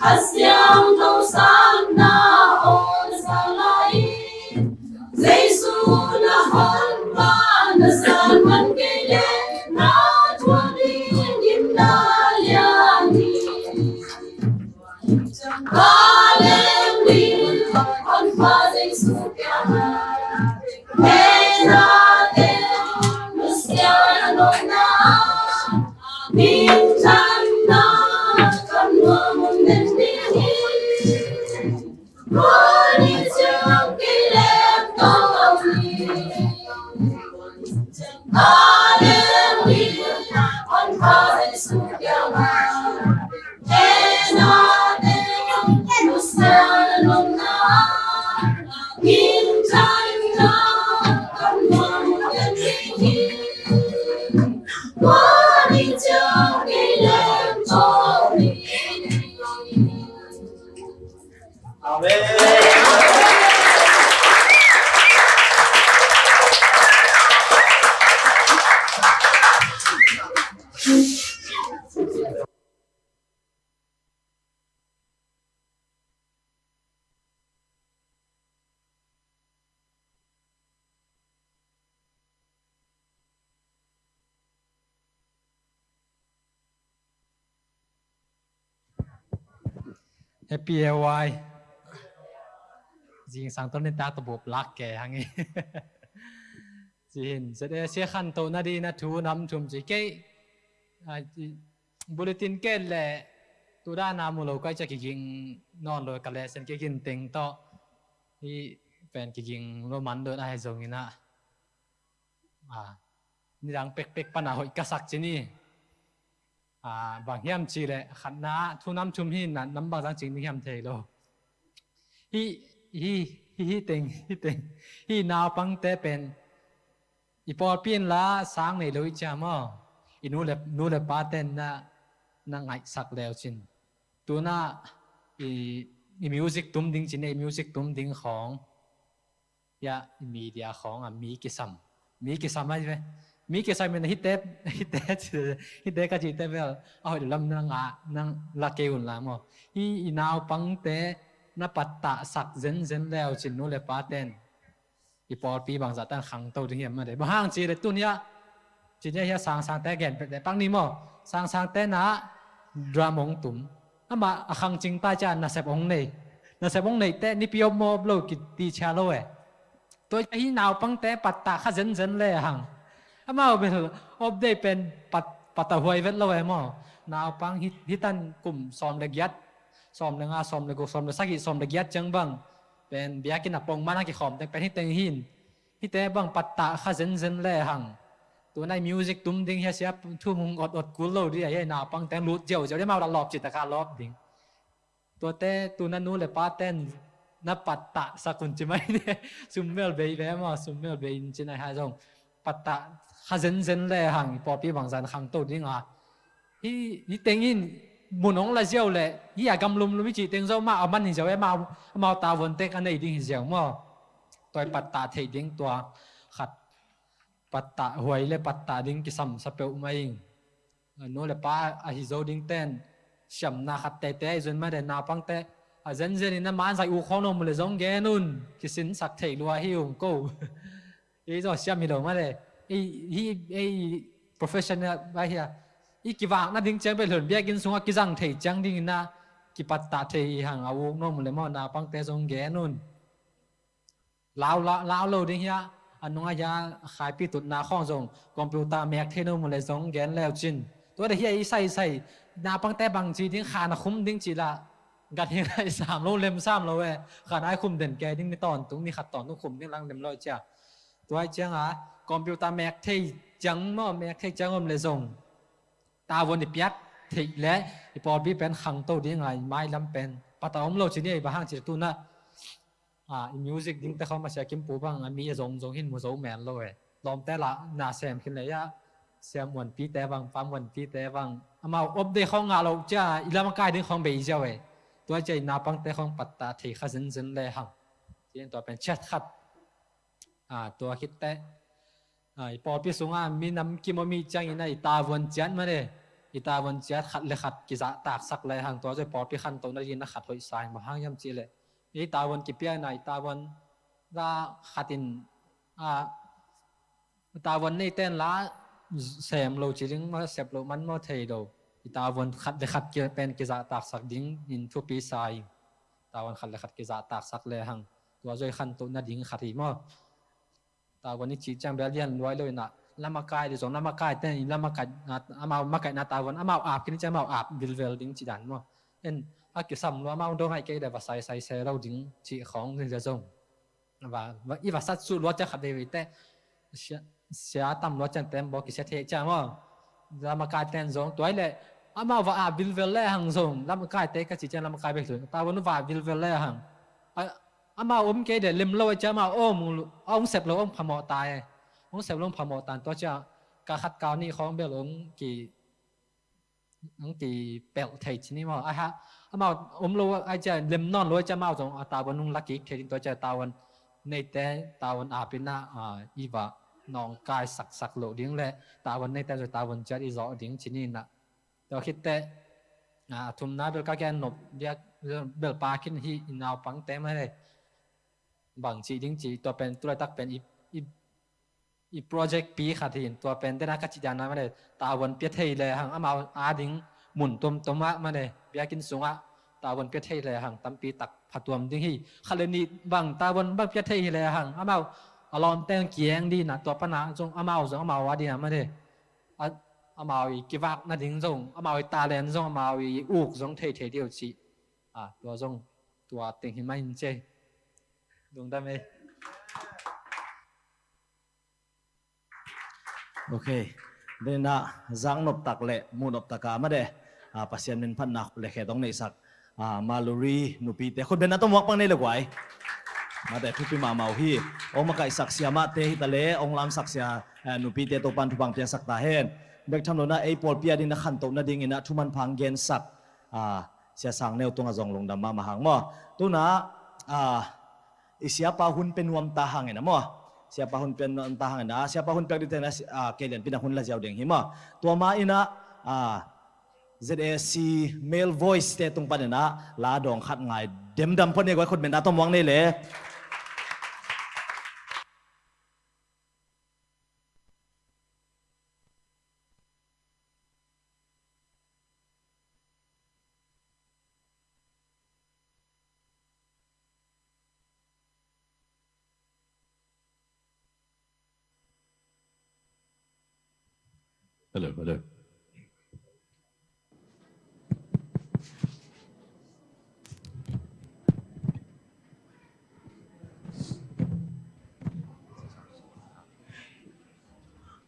A siangtho sanna aw sa lai. Jesu na hon pa na san man kei le na tua ding gimna lian hi. Ka lem ding hon pa Jesu kiang a. He na te Messiah nopna. Minthanna kan nuam hun den ding hi. Kuni ciang kilem to ni. Hallelujah, on Christ who can. He na te Messiah nopna. Minthanna kan nuam hun den ding hi. Amen. Happy A Y. Zingsang tawh nitak tawh bup lak ke hang hi. Ci hin, Z A C khantohna ding na thu nam thum ci kei. Bulletin ken le tu dana mu lo kai cia kiging nawn lo ka lesen kiging teng tawh. Hi pen kiging lo man lo na hi zongin ah. Nidang pekpek pana hoih ka sak ci ni. Bang hiam ci le khatna thu nam thum hi na nam bang zang cing ni hiam thei lo. Hi, hi, hi, hi teng, hi teng. Hi naupangte pen i pawlpi in la sang nei lo i cia maw? I nu le, nu le pa ten na, na ngaihsak leu cin. Tuna i, i music tum ding cin, i music tum ding khawng. Ya, i media khawng a mi kisam. Mi kisam ai ve. Mi kisam in hite, hite, hite ka cite vel. A hoih lam na nga, na la kei un la maw? Hi i naupangte na pattah sak zenzen leu cin nu le pa ten. I pawlpi bangzah tan khangto ding hiam mah de. Bang hang ci le tun hiah. Ci nia hiah sangsangte gen pek de. Pak ni maw. Sangsangte na drum ong tum. Amah a khangcing ta cia nasep ong nei. Nasep ong nei te nipi op maw op lo kiti cia lo e. Tua hi naupangte pattah kha zenzen le hang. Amau bel op dei pen pat, pattah huai vet lo e maw. Naupang hi, hitan kum sawm le giat. Sawm le nga, sawm le guk, sawm le sagih, sawm le giat ciang bang. Pen biakinn a pong man a kikhawm teng pen hi teng hin. Hite bang pattah kha zenzen le hang. Tunai music tum ding hia sia thum hung ot ot kul lo dih a hia naupang teng lut ziau ziau dih mau la lawp cih taka lawp ding. Tuate tuna nu le pa ten na pattah sak un ci mai ni. Sum mel bei ve maw, sum mel bei in ci nai hai zong. Pattah kha zenzen le hang i pawlpi bangzan khangto ding a. Hi, hi tengin mun ong la ziau le hi a gam lumlum i cih teng zo mah a man hi ziau e, amau, amau tavuan tek a nei ding hi ziau maw? Tua i pattah theih ding tua khat pattah huai le pattah ding kisam sa peuh mah ing. Nu le pa a hi zo ding ten siamna khat tete a i zun mah de naupangte a zenzen in a manzai u khawng lo mu le zong gen un kisinsak theih lua hi ung ko. Ei zaw siam hi lo mah le. Ei, hi, ei professional bai hia. I kivakna ding ciang pei hlun biakinn sungah kizang thei ciang ding inah kipattah thei hang a uk no mu le maw naupangte zong gen un. Lau, lau, lau lo ding hia. A nungah hia khaipi tutna khawng zong computer mek thei no mu le zong gen leu cin. Tua de hia i sai sai naupangte bang ci ding khan a khum ding ci la. Gat hi lai sam lo lem sam lo e. Khan ai khum den kei ding ni tawntung ni khat tawntung khum ding lang lem lo cia. Tua ciang a computer mek thei ciang maw mek thei ciang om le zong tavuan i piak theih le i pawlpi pen khangto ding a i mailam pen pata om lo ci ni a i bahang ci tunah. A, i music ding te khawng a sia kimpu bang a mi a zong zong hin mu zo men lo e. Lawmte lah na sem khin le ia siam uanpite bang pam uanpite bang amau op dei khawng ngah lo cia i lam a kai ding khawng bei ziau e. Tua cia i naupangte khawng pattah thei kha zenzen le hang. Ci in tua pen chat khat. A, tua khit teh. A, i pawlpi sungah minam kim om i ciangin a i tavuan ciat mah le. I tavuan ciat khat le khat kizahtaksak le hang, tua zoi pawlpi khantoh nading na khat hoih sa in, bang hang hiam cih leh i tavuan kipiakna, i tavuan la khat in, a, tavuan neite in la sem lo ci ding maw, sep lo man maw, thei lo. I tavuan khat le khat ki, pen kizahtaksak dingin thupi sa ing. Tavuan khat le khat kizahtaksak le hang, tua zoi khantoh nading khat hi maw. Tavuan i cih ciang bel lian luai lo in ah, la makaite zong, la makaite in la makaihna, amau makaihna tavuan amau ap khin ciang amau ap vilvel ding cih dan maw. En, a kisam lua, amau dong ahih kei leh va saisai se lo ding cih khawng ni le zong. Va, va, i va sat suh lua ciang khat veivei teh sia, sia tam lua ciang tembaw kisia thei ciang maw. La makaite in zong tua hi leh amau va ap vilvel le hang zong, la makaite ka cih ciang la makai bek thu, tavuan va ap vilvel le hang. A, amau om kei leh lem lo ahih ciang amau om, a hong sep lo hong phamawh ta e. Hong sep lo hong phamawh ta in, tua ciang kal khat kal nih khawng bel hong ki, hong kipelh thei ci ni maw. Aha, amau om lo ahih ciang, lem nawn lo ahih ciang amau zong a tavuan hong la kik thei ding, tua ciang tavuan neite tavuan ap in ah, a, i va nawngkai saksak loh ding le tavuan neite zong tavuan ciat i zawh ding ci ni in ah. Tua khit teh, a, a thumna bel ka gen nop biak bel pa khin hi, i naupangte mah le bang cih ding cih, tua pen tu laitak pen i, i, i project pi khat hi in, tua pen dena ka cih dan na mah le, tavuan pia thei le hang amau ading mun tuamtuam ah mah le, biakinn sungah tavuan pia thei le hang tampi tak phatuam ding hi. Khat le nih bang tavuan bang pia thei hi le hang amau a lawmte kieng ding in ah, tua pan ah zong amau zong amau ading ah mah le, a, amau i kivak nading zong, amau i talent zong, amau i uk zong thei thei ding uh cih. A, tua zong, tua teng hi mah in ci. Lungdam ei. Ok. Dena zaknop tak le muhnop tak a mah de, a, Pasian min phatna le khe tong neihsak, a, Maluri nupite khut beng na tawm muak pang nei le guai. Mah de thupi mahmah uh hi. Ong makaihsak siamahte hi ta le, ong lamsak sia, a, nupite Topan thupha piaksak ta hen. Bek tham lo in ah ei pawlpi ading na khantoh nading in ah thuman pha hong gensak, a, Sia Sang Neu tungah zong lungdam mahmah hang maw. Tu in ah, a, i siapa hun pia nuam ta hang in ah maw. Siapa hun pia nuam ta hang in ah, siapa hun piak ding teng in ah, a, kei lianpi in ah hun la ziau ding hi maw. Tua mah in ah, a, Z A C Male Voice te tung pan in ah la dawng khat ngai demdam phot ni guai, khut beng na tawm muak nei le. Hello, hello.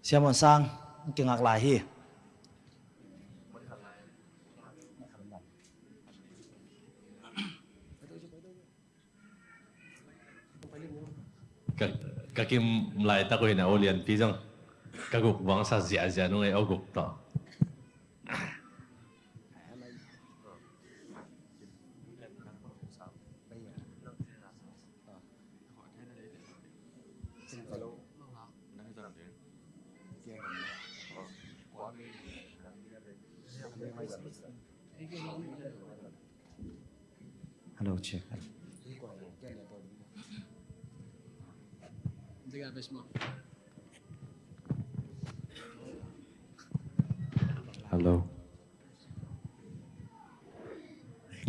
Sia Muan Sang, kingak lai hi. Ka, ka kim laitak uh hi na, aw lianpi zong ka guk vangsa ziahziah nung ei, aw guk tawh. Hello, check. Hello.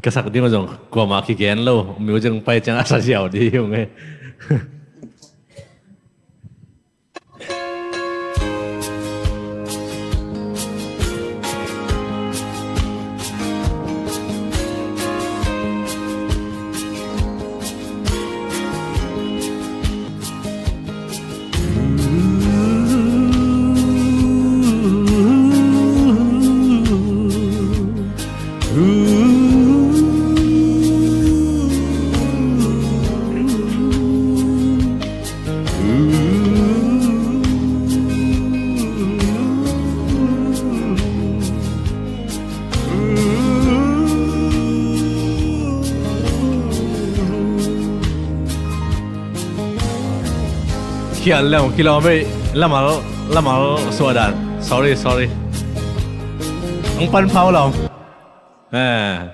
Ka sak ding uh zong kuamah kigen lo, music pai ciang a sa ziau ding uh nge. Khial leng kilawm ei, lamal, lamal suahdan. Sorry, sorry. Hong pan phau lo. Eh.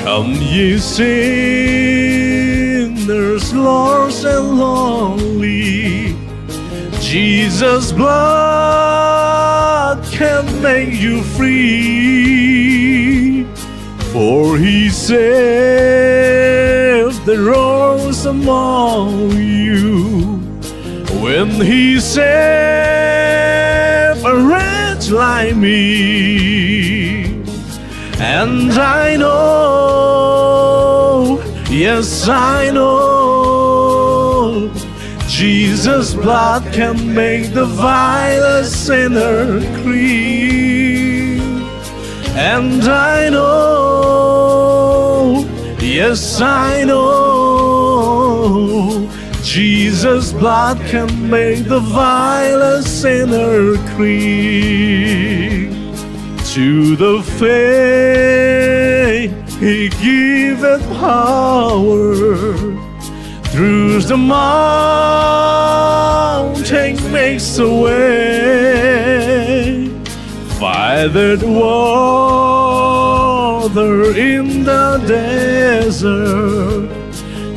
Come, ye sinners, lost and lonely, Jesus' blood can make you free. For he saved the wrongs among you when he saved a wretch like me. And I know, yes, I know, Jesus' blood can make the vilest sinner clean. And I know, yes, I know, Jesus' blood can make the vilest sinner clean. To the faint he giveth power, through the mountain makes a way, findeth water in the desert,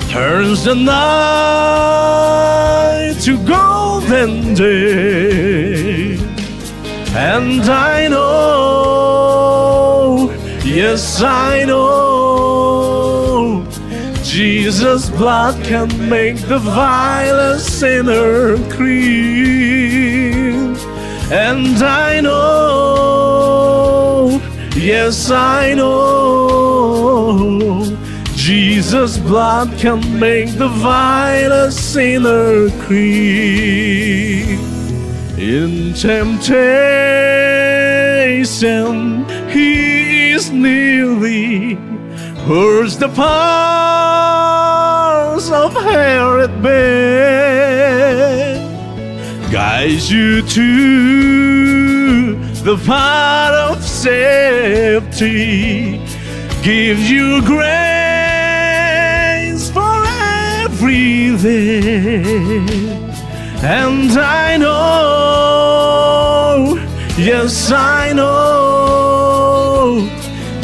turns the night to golden day. And I know, yes, I know, Jesus' blood can make the vilest sinner clean. And I know, yes, I know, Jesus' blood can make the vilest sinner clean. In temptation he is nearly, holds the powers of hell at bay, guides you to the path of safety, gives you grace for every day. And I know, yes, I know,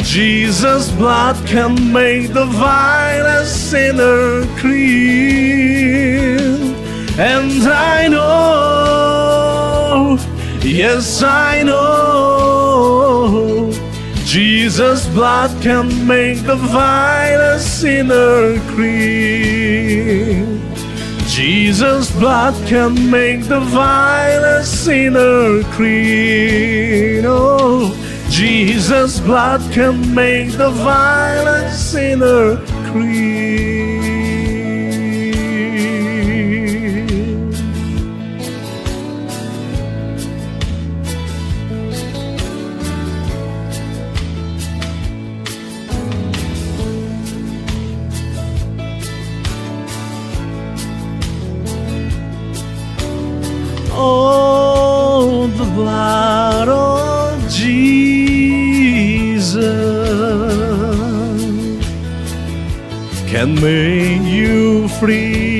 Jesus' blood can make the vilest sinner clean. And I know, yes, I know, Jesus' blood can make the vilest sinner clean. Jesus' blood can make the vilest sinner clean. Oh, Jesus' blood can make the vilest sinner clean. Oh, the blood of Jesus can make you free.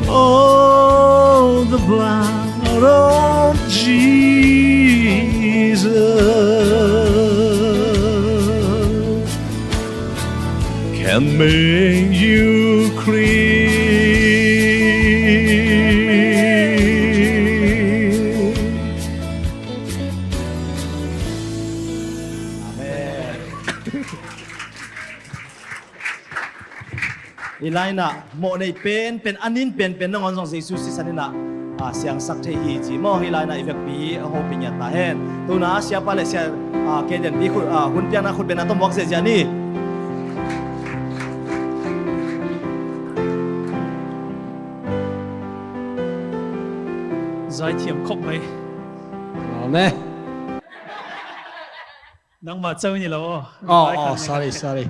Oh, the blood of Jesus can make you clean. Hih lai-in ah mawh neih penpen, a nin penpen nangawn zong Jesu sisan in ah, ah, siangsak thei hi ci maw. Hih lai-in ah i vekpi a hopih ngiat ta hen. Tuna siapa le sia, ah, kei den pi khut, ah, hun piakna khut bengna tawh muak ziahziah ni. Zai thiam khop mai. Amen. Nangmah co ni lo aw. Oh, oh, sorry, sorry.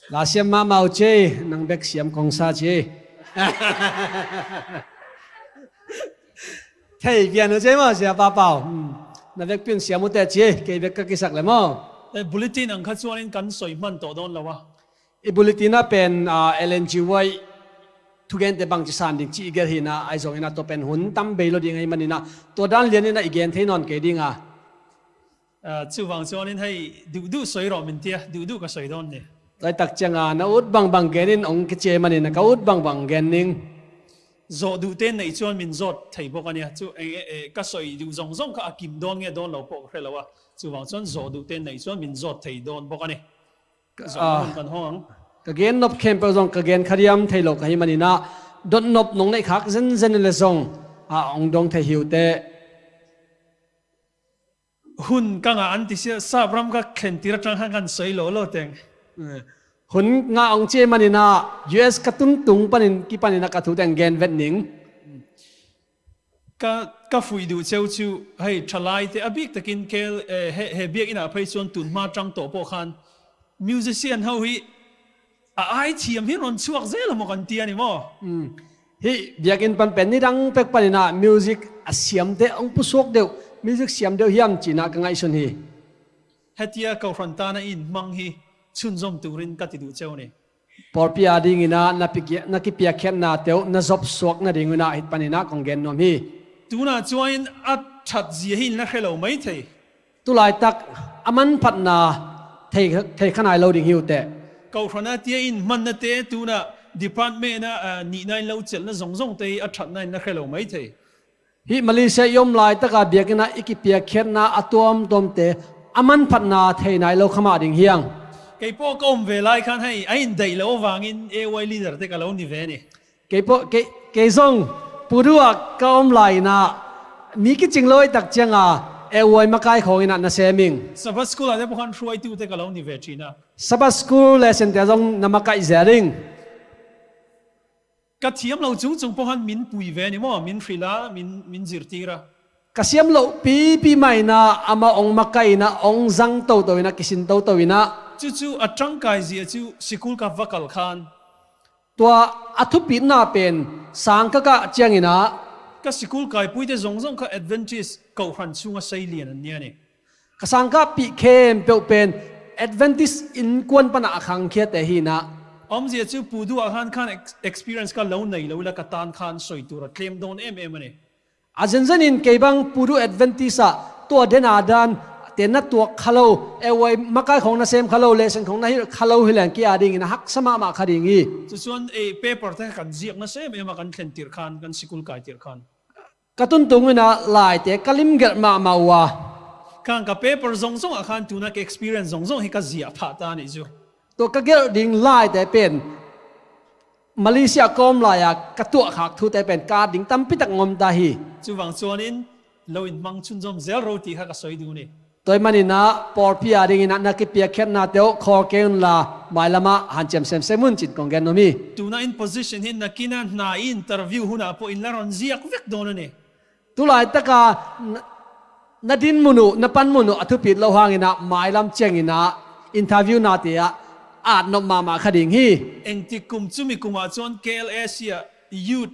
Lasiam mahmah uh ci, nang bek siam kong sa ci. Thei pian uh ci maw, Sia Pau Pau. Hmm. Na bek pian siam uh teh ci, kei bek ka kisak le maw. Eh, bulletin ang kha cuanin kan soi hman tawh dawn lo a. I bulletin ah pen, ah, Ellen G White thugente bangci san ding ci i gelh hi-in ah, ahi zongin ah tua pen hun tam bei lo ding ahih manin ah, tua dan lianin ah i gen thei nawn kei ding a. Ah, cuvang cuanin hei duhduh soi rawh min tia, duhduh ka soi dawn ni. Tua tak ciangin na ut bangbang genin hong kici ahih manin ah ka ut bangbang gen ning. Zawh duhte neih cuan min zawt thei bawk a nia. Cu, eh, eh, eh, ka soi duh zongzong kha a kim dawn nge dawn lo pawh ka hre lo a. Cuvang cuan zawh duhte neih cuan min zawt thei dawn bawk a ni. Ka, zawh ah, hun kan hawng. Ka gen nop khempeuh zong ka gen kha diam thei lo ka hih manin ah, dot nop nong neih khak zenzen le zong, ah, hong dawng thei hi uh teh. Hun ka ngah an ti sia, Sapram ka thlentir a tang khan kan soi lo lo teng. Eh, hun ngah hong ci ahih manin ah, U S ka tun tung panin, kipanin ah ka thu teng gen vet ning. Ka, ka fuih duh ceu cu, hei, thalaite a bik takin kel, eh, he, he biakinn ah phei cuan tun hma tang tawh pawh khan musician ho hi a ai thiam hi rawn chuak zel a maw kan ti a ni maw? Mm. Hih biakinn pan pen nidang pek panin ah music a siamte hong pusuak deuh, music siam deuh hiam ci-in ah ka ngaihsun hi. Hetia kohhran tana in hmang hi chunzawm turin ka ti duh ceu ni. Pawlpi a dingin ah na pikia-, na kipiakkhiatnate uh na zop suak nadingin ah hih panin ah kong gen nuam hi. Tuna cuanin a that zia hi in na hre lo mai thei. Tulaitak a manphatna thei, thei kha nai lo ding hi uh teh. Kohhran a tia in hmannate tuna department ah, ah, nihna in lo celhna zongzongte hi a thatna in na hre lo mai thei. Hih Malaysia i om laitaka biakinn ah i kipiakkhiatna a tuamtuamte a manphatna thei nai lo kha mah ding hi hang. Kei pawh ka om ve lai khan hei, a in daih loh avangin A Y leader te ka lo ni ve ni. Kei pawh, kei, kei zong Pu Du ah ka om lai-in ah mi kicing lo ahih tak ciangin A Y makai khawngin ah na sem ing. Sabbath School ah te pawh khan hruaitu te ka lo ni ve ṭhin a. Sabbath School lesson te zong na makaih zel ing. Ka thiam lo cungcung pawh khan min pui ve ni maw, min hril a, min, min zirtir a. Ka siam loh pipi mah in ah amah hong makaih in ah, hong zang toto in ah, kisin toto in ah. Cucu a ṭangkai zia cu sikul ka va kal khan. Tua a thupitna pen sang ka kah ciangin ah. Ka sikul kaipuite zongzong kha Adventist kohhran chunga seilian an nia ni. Ka sangkahpih khempeuh pen Adventist innkuan panah a khangkhiate hi-in ah. A omzia cu Pu Du ah khan khan ex-, experience ka lo nei lo ila ka tan khan soi tur a tlem dawn em em a ni. A zenzenin kei bang Pu Du Adventist ah tua dena dan te na tuak kha lo, A Y makai khawng na sem kha lo, lesson khawng na hilh kha lo hi leng kei a dingin a haksa mahmah kha ding hi. Cucuan, eh, paper te kan ziak na sem em a kan thlentir khan, kan sikul kaitir khan. Ka tuntung in ah laite ka limgelh mahmah uh a. Khan ka paper zongzong ah khan tuna ka experience zongzong hi ka ziah phah ta nih cu. Tua ka gelh ding laite pen Malaysia ka om lai-a ka tuahkhak thute pen ka ding tampi tak ngom ta hi. Cuvang cuanin lo in hmang chunzawm zel ro ti kha ka soi duh ni. Tua ahih manin ah pawlpi a dingin ah na kipiakkhiatnate uh khawl kei unla, mailamah hanciam semsem un ci-in kong gen nuam hi. Tuna in position hi na kin ah hna i interview hunah pawh in la rawn ziak vek dawn a ni. Tulaitaka na, na dinmun uh, na panmun uh a thupit loh hangin ah mailam ciangin ah interview nate ah at nop mahmah kha ding hi. Engtik kum cumi kumah chuan K L A C ah youth,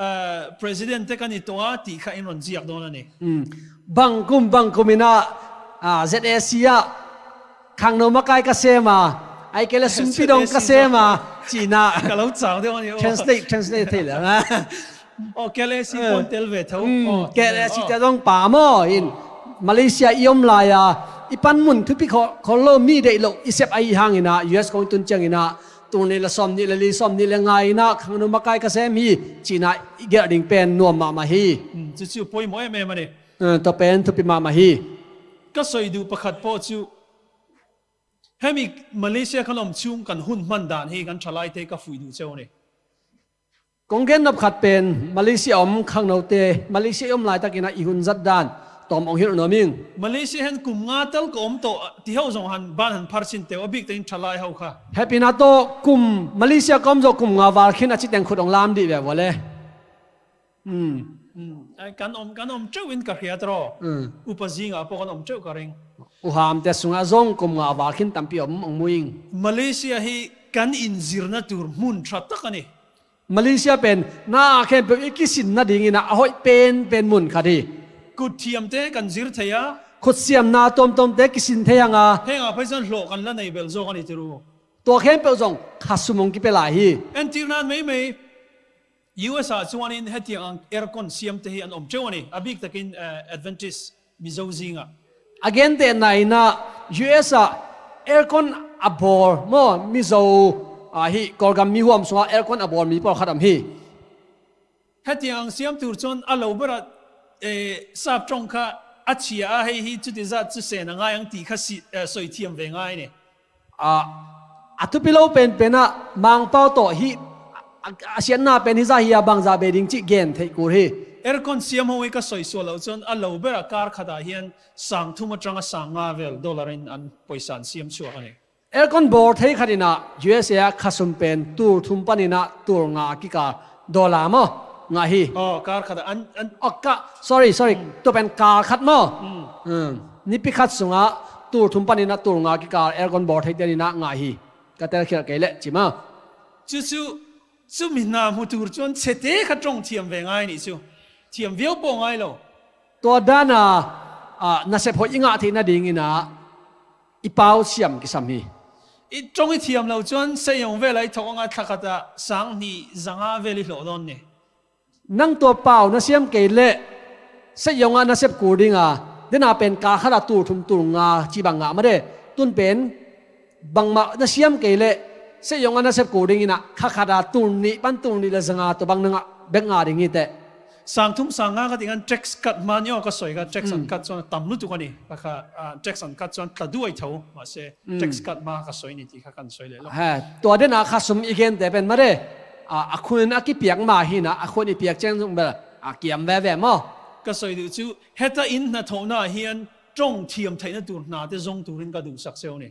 ah, president te ka ni tawh a tih kha in rawn ziak dawn a ni. Hmm. Bang kum, bang kum in ah, ah, Z A C ah khangno makai ka sem a, ai kei le sumpi dawng ka sem a, ci-in ah. Ka lo chau deuh a ni. Translate, translate thei leh. Aw, K L A C pawn tel ve tho. Hmm, aw, K L A C aw. Te zong pa maw in Malaysia i om lai-a i panmun thupi khaw-, khawl lo mi deih loh i sep ahi hangin ah U S kong i tun ciangin ah tul nih le sawmnih le li, sawmnih le nga in ah khangno makai ka sem hi, ci-in ah i gelh ding pen nuam mahmah hi. Hmm, chu chu pawimawh em em a ni. Hmm, tua pen thupi mahmah hi. Ka sawi duh pakhat pawh chu Hemi Malaysia kan om chung kan hun hman dan hi kan thalaite ka fuih duh ceu ni. Kong gen nop khat pen Malaysia om khangnote, Malaysia i om laitakin ah i hun zat dan tawm ong hilh nuam ing. Malaysia hen kum nga tal ka om tawh ti hauh zong han ban han phar cin teu a bik tengin thalai hauh kha. Hehpihna tawh kum Malaysia ka om zawh kum nga val khin a ci teng khut ong lam dih ve vua le. Hmm. Hmm. Ai, kan om, kan om teuh in ka hriat raw. Hmm. Upa zingah pawh kan om teuh ka ring. U Hamte sungah zong kum nga val khin tampi om ong mu ing. Malaysia hi kan inzirna tur hmun tha tak a ni. Malaysia pen na khempeuh i kisin nadingin ah a hoih penpen mun khat hi. Kut thiamte kan zir thei a. Khut siamna tuamtuamte kisin thei hang a. Hengah phei zan hlawh kan la nei bel zaw kan i tir uh. Tua khempeuh zong khasum ong kipia lai hi. Entirnan meimei U S ah chuanin hetiang ang aircon siamte hi an om teu a ni, a bik takin, eh, Adventist Mizo zingah. A gentehna in ah U S ah aircon a bawl maw, Mizo, ah, hi Kawlgam mi huam sungah aircon a bawl mi pawlkhat om hi. Hetiang ang siam tur chuan a lo berah, eh, sap ṭawng kha a chhia a, hei hi chuti zat chu sen a ngai ang tih kha si, eh, sawi thiam ve ngai ni. A, a thupi lo penpen ah Mangpau tawh hi a, a siatna pen hi zah hi a bangzah be ding cih gen theih kul hi. Aircon siam ho hi ka sawi sual loh chuan a lo berah kar khatah hian sang thum aṭanga sang nga vel dollar-in an pawisa an siam chhuak a ni. Aircon bawl thei khat in ah U S A ah khasum pen tul thum panin ah tul nga kikal dollar maw ngah hi. Aw, kar khatah an, an Aw, ka, sorry, sorry. Hmm. Tua pen kal khat maw? Hmm. Hmm. Nipi khat sungah tul thum panin ah tul nga kikal aircon bawl theite in ah ngah hi. Ka telkhialh kei leh ci maw? Chu chu, chumi hna hmu tur chuan chhete kha ṭawng thiam ve ngai nih chu. Thiam viau pawh ngai lo. Tua dana, ah, nasep hoih i ngah theih nadingin ah i pau siam kisam hi. I ṭawng i thiam lo chuan seiawng velah i thawk anga thla khatah sang hnih za nga vel i hlawh dawn ni. Nang tua pau na siam kei leh seiawng ah na sep kul dinga, dena pen kal khatah tul thum tul nga ci bang ngah mah de. Tun pen bangmah na siam kei leh seiawng ah na sep kul dingin ah kha khatah tul nih pan tul nih le za nga tua bang na ngah bek nga ding hi teh. Sang thum sang nga ka tih khan tax cut hma ni aw ka sawi kha, tax an cut chuan a tam lutuk a ni. Kha, ah, tax an cut chuan tla duai tho, mahse, tax cut hma ka sawi ni tih kha kan sawi leh lo. He, tua dena khasum i gente pen mah de, a, a khun a kipiak mah hi na, a khun i piak chiang zong bel a kiam veve maw? Ka sawi duh chu heta in hnathawhna ah hian ṭawng thiam theihna tur hnate zawng turin ka duhsak cheu ni.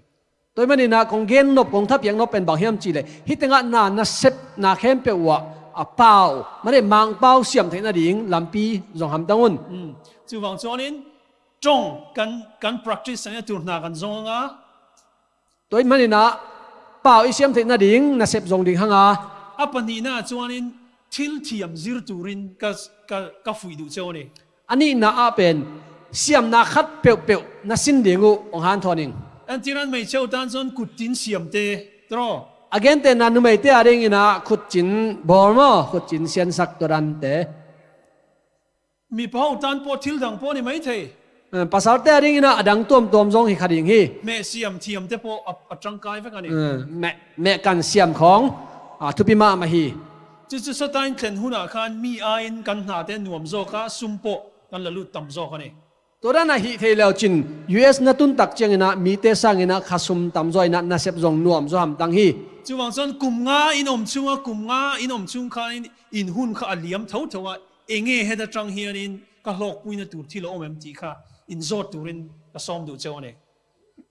Tua ahih manin ah kong gen nop, kong thapiak nop pen bang hiam cih leh, hih tengah na, na sep, na khempeuh uah, a pau, mah de Mangpau siam theih nading lampi zawng hamtang un. Mm. Chuvang chuanin ṭawng kan, kan practice theihna tur hna kan zawng anga. Tua ahih manin ah pau i siam theih nading nasep zawng ding hang a. A pahnihna ah chuanin thil thiam zir turin ka, ka, ka fuih duh cheu a ni. A nihna ah pen siamna khat peuhpeuh na sin ding uh hong hanthawn ing. Entirnan hmeichhe ho tan chuan kutcin siamte tawh. A gentehna numeite a dingin ah khutcin bawl maw, khutcin siansak tua dante. Mipa ho tan pawh thil dang pawh ni mai thei. Eh, pasalte a dingin ah a dang tuamtuam zawng hi kha ding hi. Hmeh siam thiamte pawh a, a ṭangkai vek a ni. Eh, meh, meh kan siam khawng, ah, thupi mahmah hi. Chu chu sawta in thlen hunah khan mi aiin kan hnate nuam zawk a, sum pawh kan la lut tam zawk a ni. Tua dan a hih theih leh chin U S na tun tak ciangin ah mite sangin ah kha sum tam zaw in ah nasep zawng nuam zaw hamtang hi. Chuvang chuan kum nga in awm chhunga, kum nga in awm chhung khan in hun kha a liam tho tho a, enge heta ṭang hianin ka hlawkpuina tur thil a awm em tih kha inzawt turin ka sawm duh cheu a ni.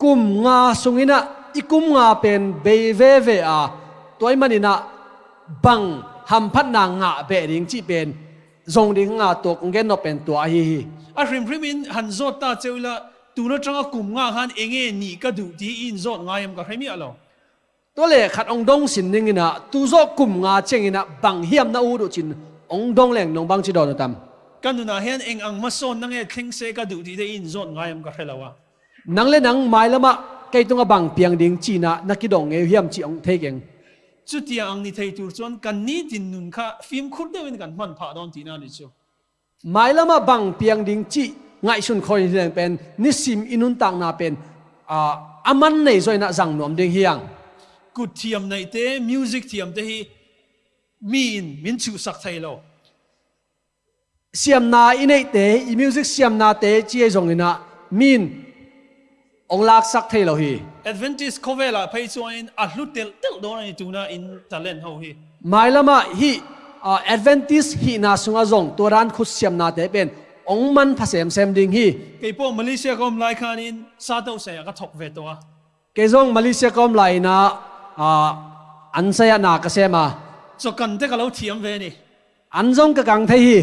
Kum nga sungin ah i kum nga pen bei veve a, tua ahih manin ah bang hamphatna ngah beh ding cih pen zawng ding hang a, tua kong gen nop pen tua ahi hi. A hrimhrimin han zawt ta cheu ila, tun aṭanga kum nga khan enge nih ka duh tih i inzawt ngai em ka hre miah lo. Tua leh khat hong dong sin dingin ah, tu zawh kum nga ciangin ah bang hiam na ut uh cin hong dong leng nong bangci dawn uh tam? Ka nunah hian eng ang hmasawn na nge thleng se ka duh tih te i inzawt ngai em ka hre lo a. Nang le nang mailamah kei tungah bang piang ding cihna na kidong ngei uh hiam cih hong thei keng. Chutiang ang ni thei tur chuan kan nitin nun kha fimkhur deuhin kan hman phah dawn tihna a ni chu. Mailamah bang piang ding cih ngaihsun khawi hileng pen nisim i nuntakna pen, ah, a man nei zawin ah zang nuam ding hi ang. Kut thiam neihte, music thiamte hi mi in min chhuhsak thei lo. Siamna i neihte, i music siamnate ci ei zawngin ah mi in hong laksak thei lo hi. Adventist khawvel ah phei chuan in a hlu telh telh dawn a ni, tuna in talent ho hi. Mailam ah hih, ah, Adventist hihna sungah zong tua dan khutsiamnate pen hong manpha semsem ding hi. Kei pawh Malaysia ka awm lai khan in Satoh sai ah ka thawk ve tawh a. Kei zong Malaysia ka awm lai in ah, ah, an sai ah na ka sem a. Chaw kan te ka lo thiam ve ni. An zong ka kang thei hi.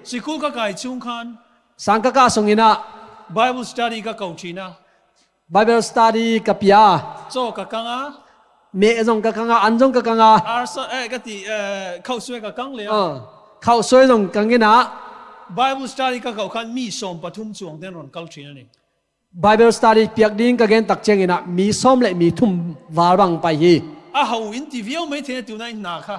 Sikul ka kai chung khan. Sang ka kah sung in ah. Bible study ka ko ṭhin a. Bible study ka pia. Chaw ka kang a. Meh zong ka kang a, an zong ka kang a. Arsa, eh, ka ti, eh, khauhsuai ka kang le a. Ah, khauhsuai zong kang in ah. Bible study ka ko khan mi sawm pathum chuang ten rawn kal ṭhin a ni. Bible study piak ding ka gen tak ciangin ah mi sawm le mi thum val bang pai hi. A ho in ti viau mai thei tuna in na kha.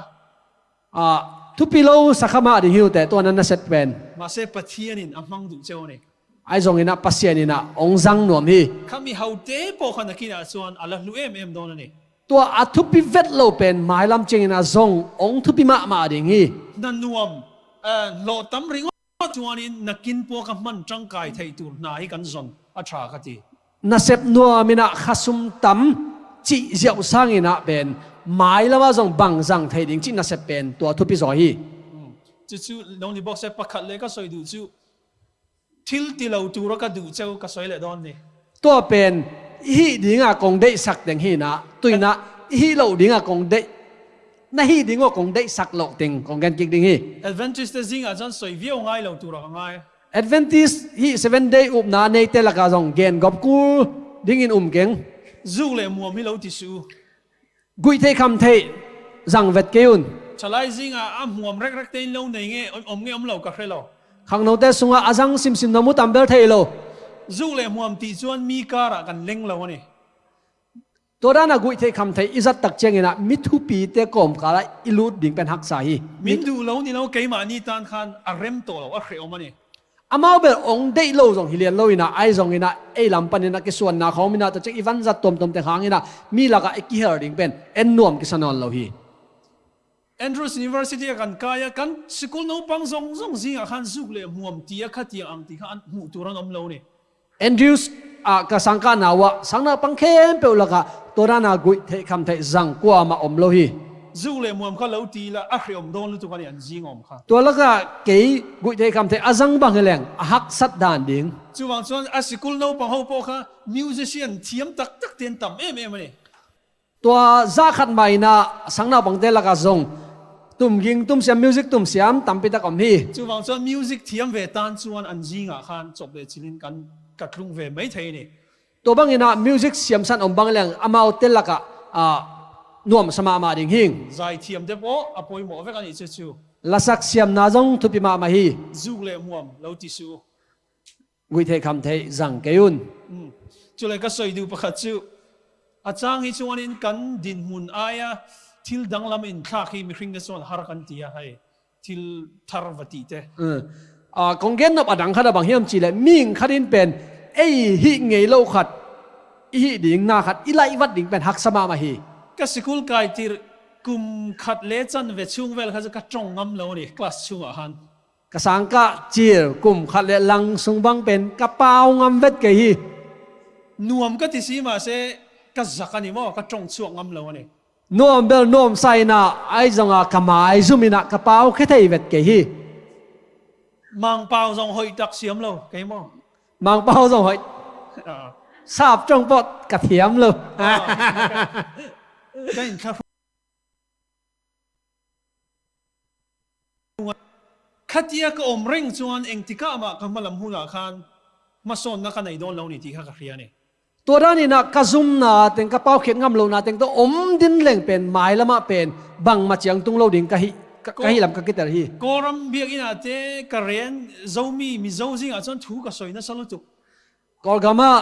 Ah, thupi lo sa kha mah ding hi uh teh, tua na nasep pen. Mahse, Pathian in a hmang duh cheu a ni. Ahi zongin ah Pasian in ah hong zang nuam hi. Khami hote pawh kha nakinah chuan a la hlu em em dawn a ni. Tua a thupi vet lo pen mailam ciangin ah zong hong thupi mahmah ding hi. Hna nuam, eh, hlawh tam ringawt chuanin nakin pawh ka hman ṭangkai theih tur hna hi kan zawn a ṭha ka ti. Nasep nuam in ah khasum tam cih ziau sangin ah pen mailam ah zong bang zang thei ding cih nasep pen tua thupi zaw hi. Hmm. Chu chu lo ni bawk se, pakhat le ka sawi duh chu thil ti lo tura ka duh cheu ka sawi leh dawn ni. Tua pen i hih dinga kong deihsak teng hi in ah, tu in ah i hih loh dinga kong deih, na hih ding uh kong deihsak loh teng kong gen kik ding hi. Adventist te zingah chuan sawi viau ngai lo tura ka ngai. Adventist hih Seven Day upna neite lakah zong gen gawp kul dingin um keng. Zuk leh hmuam hi lo ti suh u. Guih theih kham theih zang vet kei un. Ṭhalai zingah a hmuam rek rek te in lo nei nge, awm nge awm lo ka hre lo. Khangnote sungah a zang simsim na mu tam ber thei lo. Zuk leh hmuam tih chuan mi karah kan leng lo a ni. Tua dana guih theih kham theih i zat tak ciangin ah mi thupite kawmkalah i lut ding pen haksa hi. Min duh lo ni lo, keimahni tan khan a rem tawh lo a hrehawm a ni. Amau ber hong deih lo zong hi lian lo in ah, ahi zongin ah ei lam panin ah kisuanna khawm in ah, tua ciang i van zat tuamtuam te hangin ah mi lakah i kihel ding pen en nuam kisa nawn lo hi. Andrews University a kan kai a, kan sikul naupang zawng zawng zingah khan zuk leh hmuam ti a khatiang ang ti kha an hmuh tur an awm lo ni. Andrews ah ka sangkahna uah sang naupang khempeuh lakah tua dana guih theih kham theih zang kuamah awm lo hi. Zuk leh hmuam kha lo ti ila a hrehawm dawn lutuk a ni an zing awm kha. Tua lakah kei guih theih kham theih a zang bang hi leng a haksat dan ding. Chuvang chuan a sikul naupang ho pawh kha musician thiam tak tak te an tam em em a ni. Tua zah khat mah in ah sang naupangte lakah zong tumging tumsiam, music tumsiam tampi tak awm hi. Chuvang chuan music thiam ve tan chuan an zingah khan chawp leh chilhin kan ka tlung ve mai thei a ni. Tua bangin ah music siamsan awm bang leng amaute lakah, ah, nuamsa mahmah ding hi. Zai thiam te pawh a pawimawh vek a nih chu chu. Lasak siamna zong thupi mahmah hi. Zuk leh hmuam lo ti suh u. Guih theih kham theih zang kei un. Mm. Chuleh ka sawi duh pakhat chu, a chang hi chuanin kan dinhmun aia thil danglam inthlak hi mihringte chuan har kan ti a, hei, thil thar va tih te. Mm. Ah, kong gen nop a dang khat a bang hiam cihleh, mihing khat in pen ei hih ngei lo khat, i hih ding na khat i laih vat ding pen haksa mahmah hi. Ka sikul kai tirh kum khat leh chanve chhung vel kha chu ka ṭawng ngam lo a ni, class chhungah khan. Ka sangkah cil kum khat leh lang sung bang pen ka pau ngam vet kei hi. Nuam ka ti si mah se, ka zak a ni maw, ka ṭawng chhuak ngam lo a ni. Nuam bel nuam sa in ah, ahi zongah ka maizum in ah ka pau khia thei vet kei hi. Mangpau zong hoih tak siam lo kei maw? Mangpau zong hoih. Ah. Sap ṭawng pawh ka thiam lo. Ah. Ka inthla Khatia ka awm reng chuan engtikah mah ka hmalam hunah khan hmasawnna ka nei dawn lo ni tih kha ka hria a ni. Tua danin ah ka zumna teng, ka paukhiat ngam lohna teng tawh awm din leng pen mailamah pen bangmah chiang tung lo ding ka hih, ka, ka hih lam ka kitel hi. Kawlram biakinah te ka ren, Zomi, Mizo zingah chuan thu ka sawi nasa lutuk. Kawlgamah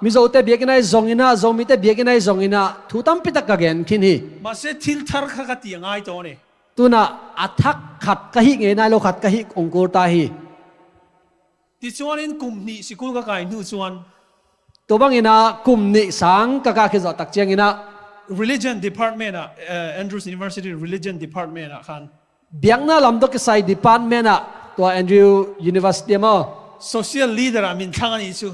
Mizote biakinn ahi zongin ah, Zomite biakinn ahi zongin ah thu tampi tak ka gen khin hi. Mahse, thil thar kha ka ti a ngai tawh a ni. Tunah a thak khat ka hih ngei nai lo, khat ka hih kong kul ta hi. Tichuanin kum hnih sikul ka kai hnu chuan, tua bangin ah kum hnih sang ka kah khit zawh tak ciangin ah, Religion Department ah, eh, Andrews University Religion Department ah khan, biakna lam tawh kisai department ah, tua Andrew University emaw, social leader ah min thlang a nih chu.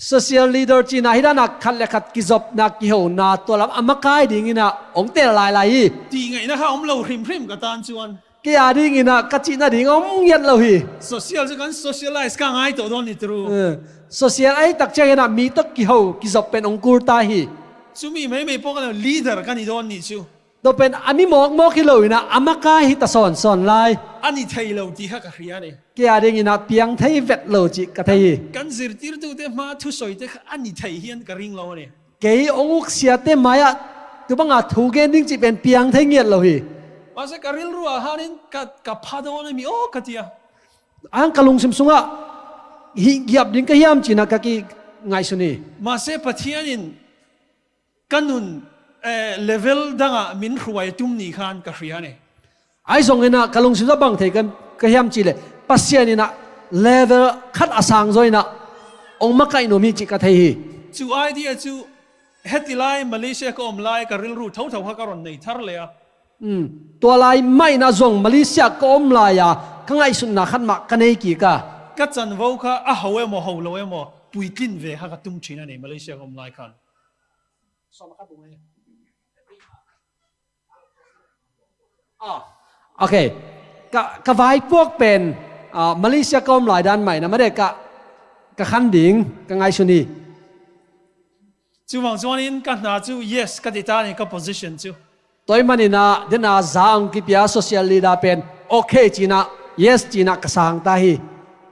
Social leader cihna hi dan a khat le khat kizopna, kihona, tua lam a makai dingin ah hong tel lailai hi. Tih ngaihna kha om lo hrimhrim ka tan chuan. Kei a dingin ah ka cihna ding om ngiat lo hi. Social chu kan socialize ka ngai tawh dawn ni turu. Eh, social ahi tak ciangin ah mi tawh kiho, kizop pen hong kul ta hi. Chumi mai mai pawh ka lo leader ka ni dawn ni chu. Tua pen a ni mawkmawk hi loin ah a makai hi ta sawnsawn lai. A ni thei lo tih kha ka hria ni. Kei a dingin ah piang thei vet lo cih ka thei hi. Kan zirtirtute hma thusawite kha a ni thei hian ka ring lo a ni. Kei hong uksiate mai-ah tu banga thu gen ding cih pen piang thei ngiat lo hi. Mahse ka rilru ah khanin ka, ka pha dawn a mi aw ka ti a. Ang ka lungsim sungah hih giap ding ka hiam cih ah ka kingaihsun hi. Mahse Pathianin ka nun, eh, level dangah min hruai tum ni khan ka hria ni. Ahi zongin ah ka lungsim sungah bang thei ka, ka hiam cih leh Pasian in ah level khat a sang zaw in ah hong makaih nuam hi cih ka thei hi. Chu idea chu heti lai Malaysia ka awm lai ka rilru tho tho kha ka rawn nei thar leh a. Hmm. Tua lai mah in ah zong Malaysia ka awm lai-a ka ngaihsutna khat mah ka nei kik a. Ka chanvo kha a ho emaw ho lo emaw puitlin ve kha ka tum ṭhin a ni Malaysia ka awm lai khan. Ah, ok. Ka, ka vaipuak pen, ah, Malaysia ka awm lai dan mah in ah made ka, ka khan ding ka ngaihsun hi. Chuvang chuanin ka hna chu yes ka ti ta ni ka position chu. Tua ahih manin ah, den a za ang kipia social leader pen, ok ci-in ah, yes ci-in ah ka sang ta hi.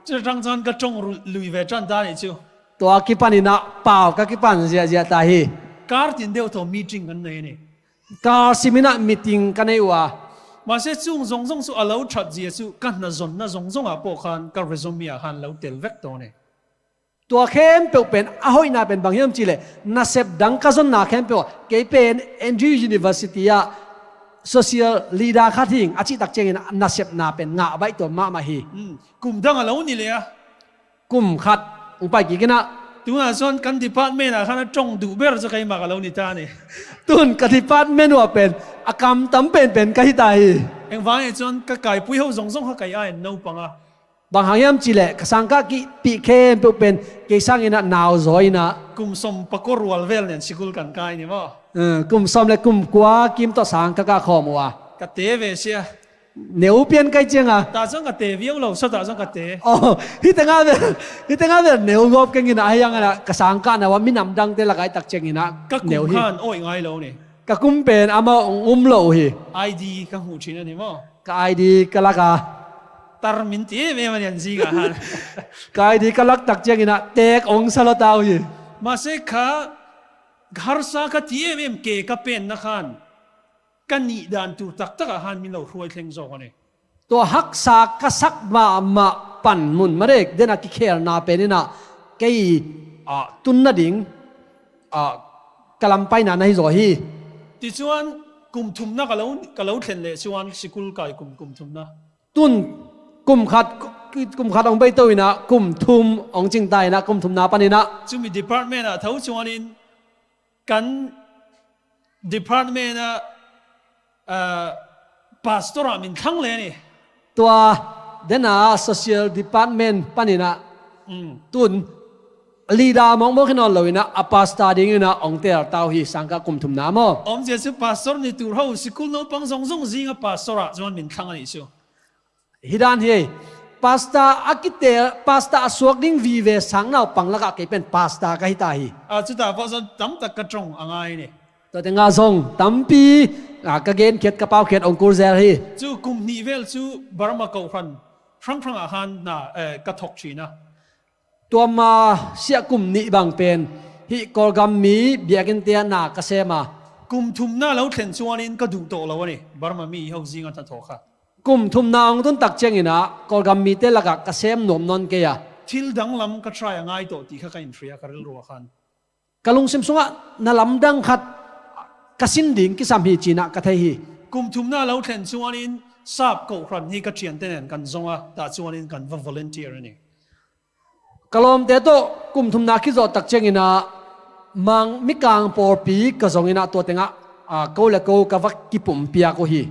Chu tang chuan ka ṭawng ru-, lui ve ṭan ta ni chu. Tua kipanin ah, pau ka kipan ziahziah ta hi. Kar tin deuh thaw meeting kan nei a ni. Kar simin ah meeting ka nei uh a. Mahse chung zawng zawng chu a lo ṭhat zia chu ka hna zawnna zawng zawngah pawh khan ka resume-ah khan lo tel vek tawh a ni. Tua khempeuh pen a hoihna pen bang hiam cih leh nasep dang ka zawnna khempeuh ah kei pen Andrew University ah social leader khat hi ing a cih tak ciangin nasepna pen ngah baih tuam mahmah hi. Hmm, kum dang a lo ni leh a. Kum khat hong pai kik in ah. Tunah chuan kan department ah khan a ṭawng duh ber chu keimah ka lo ni ta a ni. Tun ka department uah pen a kam tam penpen ka hi ta hi. Engvangin chuan ka kaipui ho zawng zawng kha kai a en naupang a. Bang hang hiam cih leh ka sangkah kihpih khempeuh pen kei sangin ah nau zaw in ah. Kum sawm pakua rual vel nen sikul kan kai ni maw? Eh, kum sawm leh kum kua kim tawh sang ka kah khawm uh a. Ka te ve sia. Neu pian kai ciang a. Tah chuan ka te viau lo, sawtah chuan ka te. Oh, hih tengah vel, hih tengah vel neu gawp keng in ah, ahi hangin ah ka sangkahna uah minam dangte lakah ahi tak ciangin ah ka kum neu hi. Khan awih ngai lo ni. Ka kum pen amah hong um lo uh hi. I D ka hmuh ṭhin a ni maw? Ka I D ka lak a. Tar min ti em em a ni an zingah khan. Ka I D ka lak tak ciangin ah tek hong sa lawt ta uh hi. Mahse kha harsa ka ti em em ke ka penna khan ka nih dan tur tak takah khan min lo hruai thleng zawk a ni. Tua haksa ka sak mahmah panmun made, den a kikhelna pen in ah kei, ah, tunna ding, ah, ka lampaina na hi zaw hi. Tichuan kum thumna ka lo, ka lo thlen leh chuan sikul kai kum, kum thumna. Tun kum khat, kum khat hong beito in ah kum thum hong cing ta in ah kum thumna panin ah. Chumi department ah tho chuanin kan department-a, ah, pastor-ah min thlang leh a ni. Tua den a social department panin ah, mm, tun leader mawkmawk hi nawn loin ah a pastor dingin ah hong tel ta uh hi, sangkah kum thumna maw? Awmzia chu pastor ni tur ho, sikul naupang zawng zawng zinga pastor-ah chuan min thlang a nih chu. Hi dan hi, pastor a kitel, pastor a suak ding vive sang naupang lakah kei pen pastor ka hi ta hi. A, chutah pawh chuan tam tak ka ṭawng a ngai a ni. Tua tengah zawng tampi, a, ka genkhiat, ka paukhiat hong kul zel hi. Chu kum hnih vel chu Burma kohhran hrang hrangah khan hna, eh, ka thawk ṭhin a. Tua ma siah kum nih bang pen hih Kawlgam mi biakinnte ah na ka sem a. Kum thumna lo thlen chuanin ka duh tawh lo a ni, Burma mi ho zinga hnathawh kha. Kum thumna hong tun tak ciangin ah Kawlgam mite lakah ka sem nuam nawn kei a. Thil danglam ka try a ngai tawh tih kha ka inhria ka rilruah khan. Ka lungsim sungah na lamdang khat ka sin ding kisam hi ci-in ah ka thei hi. Kum thumna lo thlen chuanin sap kohhran hi ka ṭhiante nen kan zawng a, tah chuanin kan va volunteer a ni. Ka lawmte tawh kum thumna khit zawh tak ciangin ah Mang Mikang pawlpi ka zawngin ah tua tengah, a, ko le ko ka va kipumpiak uh hi.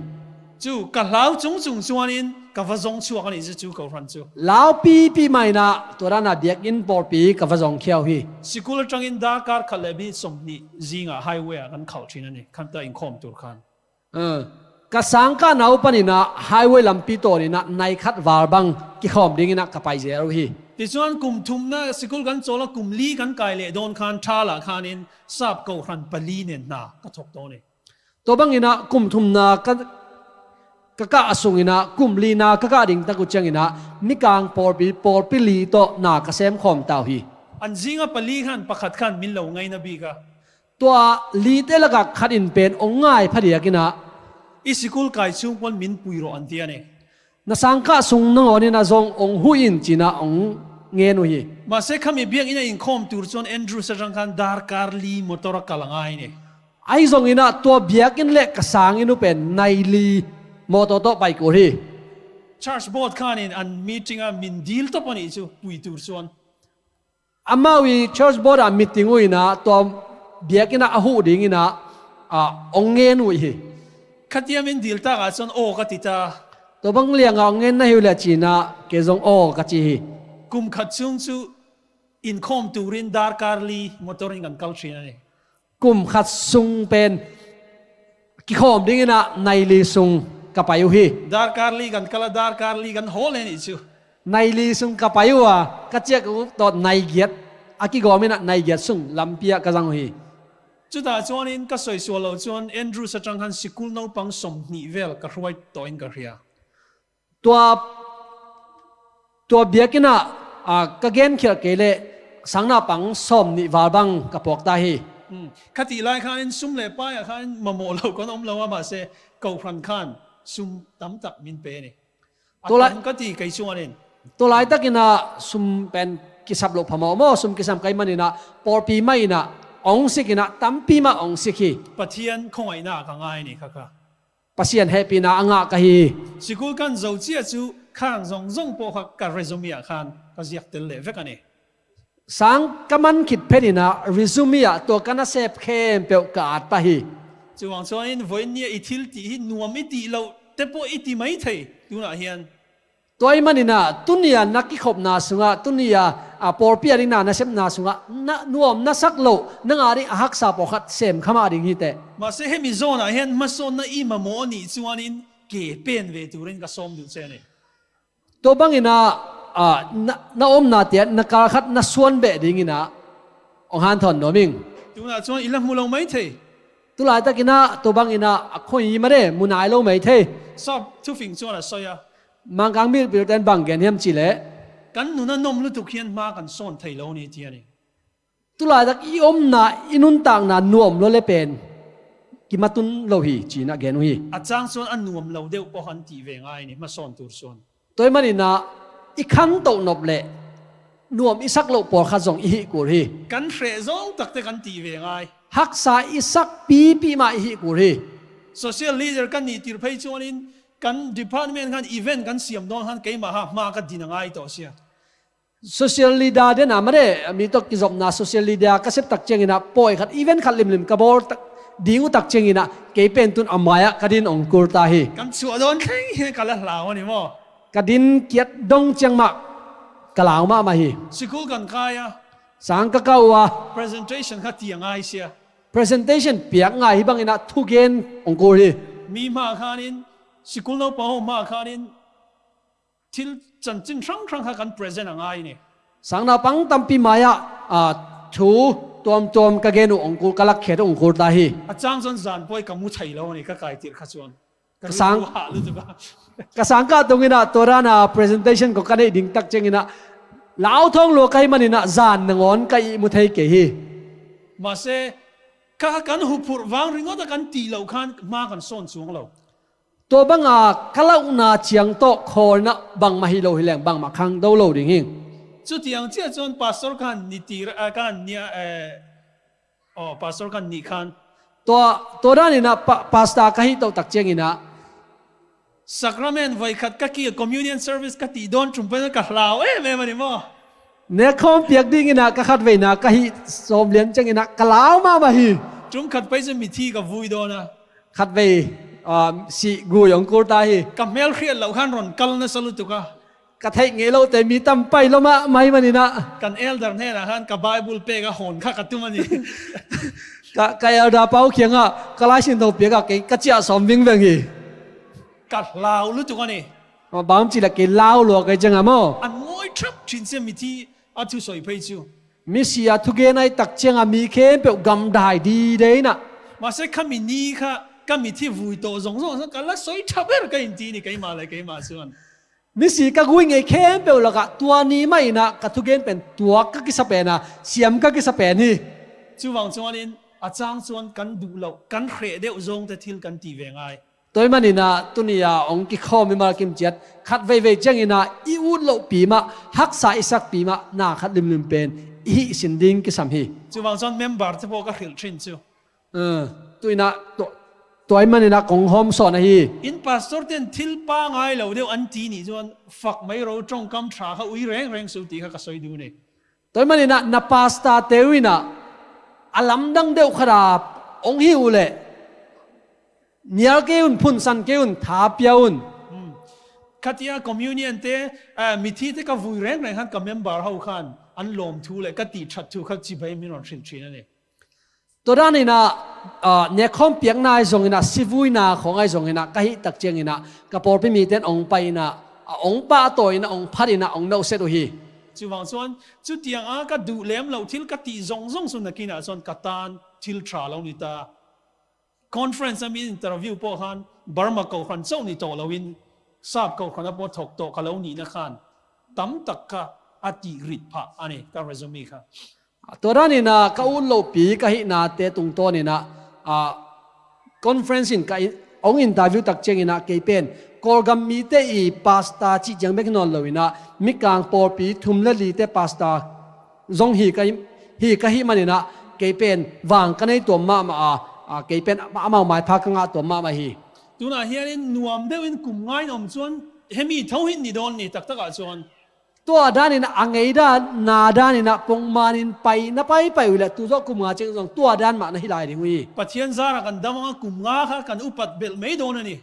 Chu ka hlau chung chung chuanin Ka va zong chuak a nih cu, cu kohran cu. Laupipi mah in ah tua dan a biakinn pawlpi ka va zong khia uh hi. Sikul aṭangin darkar khat le minit sawmhnih zingah highway ah kan khalh ṭhin a nih, khan ta inkhawm tur khan. Ah, ka sangkahna uh panin ah highway lampi tawn in ah nai khat val bang kikhawm dingin ah ka pai zel uh hi. Tichuan kum thumna sikul kan cawl a, kum li kan kai leh dawn khan ṭha lah khanin sap kohran pali nen hna ka thawk tawn hi. Tua bangin ah kum thumna ka, ka kah a sungin ah kum lina ka kah ding tak uh ciangin ah mikang pawlpi, pawlpi li tawh na ka sem khawm ta uh hi. An zinga pali khan pakhat khan min lo ngaina bik a. Tua lite lakah khat in pen ong ngai phadiak in ah, i sikul kai chung pawl min pui rawh an ti a nih. Na sangkah sung nangawn in ah zong ong huh in ci-in ah ong ngen uh hi. Mahse khami biakinn ah inkhawm tur chuan Andrew Satang khan darkar li motor a kal a ngai a nih. Ahi zongin ah tua biakinn le ka sanginn uh pen nai li motor tawh pai kul hi. Church board khanin an meeting ah min dil tawp a nih cu pui tur chuan. Amau i church board ah meeting uh in ah tua biakinn ah a huh dingin ah, ah, ong ngen uh hi. Khatia min dil takah chuan aw ka ti ta. Tua bang liangah ong ngen na hi uh leh ci-in ah kei zong aw ka ci hi. Kum khat chung chu inkhawm turin darkar li motor in kan kal ṭhin a nih. Kum khat sung pen kikhawm dingin ah nai li sung ka pai uh hi. Darkar li kan kal a, darkar li kan hawl a nih cu. Nai li sung ka pai uh a, ka ciah uh tawh nai giat a kigawm in ah nai giat sung lampi ah ka zang uh hi. Chutah chuanin ka sawisual lo chuan Andrew Satang khan sikul naupang sawmhnih vel ka hruai tawhin ka hria. Tua, tua biakinn ah, ah, ka genkhialh kei leh sang naupang sawmhnih val bang ka puak ta hi. Hmm. Khatih lai khanin sum le pai ah khanin mamawh lo kan awm lo a, mahse kohran khan sum tam tak min pe a nih. A tulai, tam ka ti kei chuanin. Tulaitakin ah sum pen kisap loh phamawh maw, sum kisam ka hih manin ah pawlpi mah in ah ong sik in ah tampi mah ong sik hi. Pathian khawngaihna ka ngai a nih kha kha. Pasian hehpihna a ngah ka hi. Sikul kan zo ciah chu khang zawng zawng pawh kha ka resume ah khan ka ziak tel leh vek a nih. Sang ka man khit phetin ah resume ah tua ka nasep khempeuh ka at pah hi. Chuvang chuanin vawiin nia i thil tih hi nuam i tih loh te pawh i ti mai thei tunah hian. Tua ahih manin ah tunia na kikhopna sungah, tunia, a, pawlpi a ding na nasepna sungah na nuam na sak loh, nang a ding a haksa pawlkhat sem kha mah ding hi teh. Mahse hemi zawnah hian hmasawnna i mamawh a nih chuanin ke pen ve turin ka sawm duh che a nih. Tua bangin ah, a, na, na omna tiah na kal khat na suan beh dingin ah hong hanthawn nuam ing. Tunah chuan i la hmu lo mai thei. Tulaitakin ah tua bangin ah a khawi mah de mu nai lo mai thei. Sap thufing chuan a sawi a. Mangkang bilpil ten bang gen hiam cih leh, kan nun a nawm lutuk hian hma kan sawn thei lo ni ti a ni. Tulaitak i omna, i nuntakna nuam lua le pen kimatun lo hi, ci-in a gen uh hi. A chang chuan a nuam lo deuh pawh kan tih ve ngai a ni, hmasawn tur chuan. Tua ahih manin ah i khantoh nop leh nuam i sak loh pawlkhat zong i hih kul hi. Kan hreh zawng takte kan tih ve ngai. Haksa i sak pipi mah i hih kul hi. Social leader kan nih tirh phei chuanin kan department khan event kan siam dawn khan keimah ha hma ka din a ngai tawh sia. Social leader den a mah de, mi tawh kizopna social leader ka sep tak ciangin ah pawi khat, event khat limlim ka bawl tak, ding uh tak ciangin ah kei pen tun a mai-ah ka din ong kul ta hi. Kan chuah dawn thleng hi ka la hlau a ni maw? Ka din kiat dong ciang mah ka lau mahmah hi. Sikul kan kai a. Sang ka kah uh a. Presentation kha ti a ngai sia. Presentation piak ngai hi bangin ah thugen ong kul hi. Mi hma khanin, sikul naupang ho hma khanin, thil chanchin hrang hrang kha kan present a ngai ni. Sang naupang tampi mai-ah, a, thu tuamtuam ka gen uh ong kul, ka lakkhiat uh ong kul ta hi. A chang chuan zan pawi ka mu thei lo a ni, ka kai tirh kha chuan. Ka sang, ka sang kah tungin ah tua dan a presentation kawng ka neih ding tak ciangin ah lau thawng lua ka hih manin ah zan nangawn ka ihmu thei kei hi. Mahse, kha kan huphurh vang ringawt a kan tih loh khan hma kan sawn chuang lo. Tua banga ka lohna ciang tawh khawlna bangmah hi lo hi leng bangmah khang do lo ding hi. Chutiang chiah chuan pastor khan ni tir, a, khan nia, eh, aw, pastor khan nih khan. Tua, tua danin ah pa-, pastor ka hih toh tak ciangin ah. Sacrament voi khat ka ki, communion service ka tih dawn ṭum pawhin ka hlau em em a ni maw? Nekhawm piak dingin ah ka khatveina ka hih sawm lian ciangin ah ka lau mahmah hi. Ṭum khat pawh chu mithi ka vui dawn a. Khatvei Ah, sih gui hong kul ta hi. Ka hmel hriat loh khan rawn kal nasa lutuk a. Ka theih ngei lote mi tam pai lua mahmah hi maninah. Kan elder hnenah khan ka Bible pek a hawn kha ka tum a ni. Ka, ka elder pa uh kiangah ka Lai Siangtho piak a kei ka ciah sawm vingveng hi. Ka hlau lutuk a ni. Bang cih leh kei lau lua kei ciangah maw. A ngawi thap ṭhin sia mithi a thusawi phei chu. Misi a thugen a hih tak ciangah mi khempeuh gamdai dide inah. Mahse, kha mi ni kha ka mithi vui tawh zong zong ka la sawi thap ber ka inti ni keimah le keimah chuan. Misi ka gui ngei khempeuh lakah tua ni mah inah ka thugen pen tuak ka kisa pen a, siam ka kisa pen hi. Chuvang chuanin a chang chuan kan duh loh, kan hreh deuh zawngte thil kan ti ve ngai. Tua hi maninah tuni-a hong kikhawm mimal kim ciat khat veivei cianginah i ut lohpi mah, haksa i sakpi mah na khat limlim pen i hih sin ding kisam hi. Chuvang chuan member te pawh ka hrilh ṭhin chu. Ah, tuinah tua, tua hi maninah kong hawm sawn ahi. In pastor ten thil pangai lo deuh an ti nih chuan fak mai ro, ṭawngkam ṭha kha ui reng reng su tih kha ka sawi duh ni. Tua hi maninah na pastor te uh inah a lamdang deuh khata hong hi uh leh nial kei un, phunsan kei un, tha pia un. Hmm. Khatia communion te, ah, mithi te ka vui reng reng khan ka member ho khan an lawm thu leh ka tih ṭhat thu kha chibai min rawn hrilh ṭhin a ni. Tua daninah, ah, nekhawm piakna ahi zonginah, sivuina khawng ahi zonginah, ka hih tak cianginah ka pawlpi miten hong pai inah, a hong pahtawi inah, hong phat inah, hong noset uh hi. Chuvang chuan chutianga ka duh lem loh thil ka tih zong zong chu nakinah chuan ka tan thil ṭha lo ni ta. Conference a min interview pawh khan Burma kohhran chauh ni tawh loin, Sap kohhrana pawh thawk tawh ka lo nihna khan tam tak kha a tih rit phah a ni ka resume kha. Tua daninah ka ut lohpi ka hihna te tungtawninah, ah, conference in ka in, hong interview tak cianginah kei pen Kawlgam mite i pastor cih ciang bek hi nawn loinah mikang pawlpi thum le li te pastor zong hi ka hi, hi ka hih maninah kei pen vang ka nei tuam mahmah a, a, kei pen amau maipha ka ngah tuam mahmah hi. Tunah hianin nuam deuhin kum nga in awm chuan hemi tho hin ni dawn ni taktakah chuan. Tua danin a ngei dan, na daninah pawngmanin pai, na pai pai uh leh tu zawh kum nga ciang zong tua dan mah na hi lai ding uh hi. Pathian zarah kan dam anga kum nga kha kan upat belh mai dawn a ni.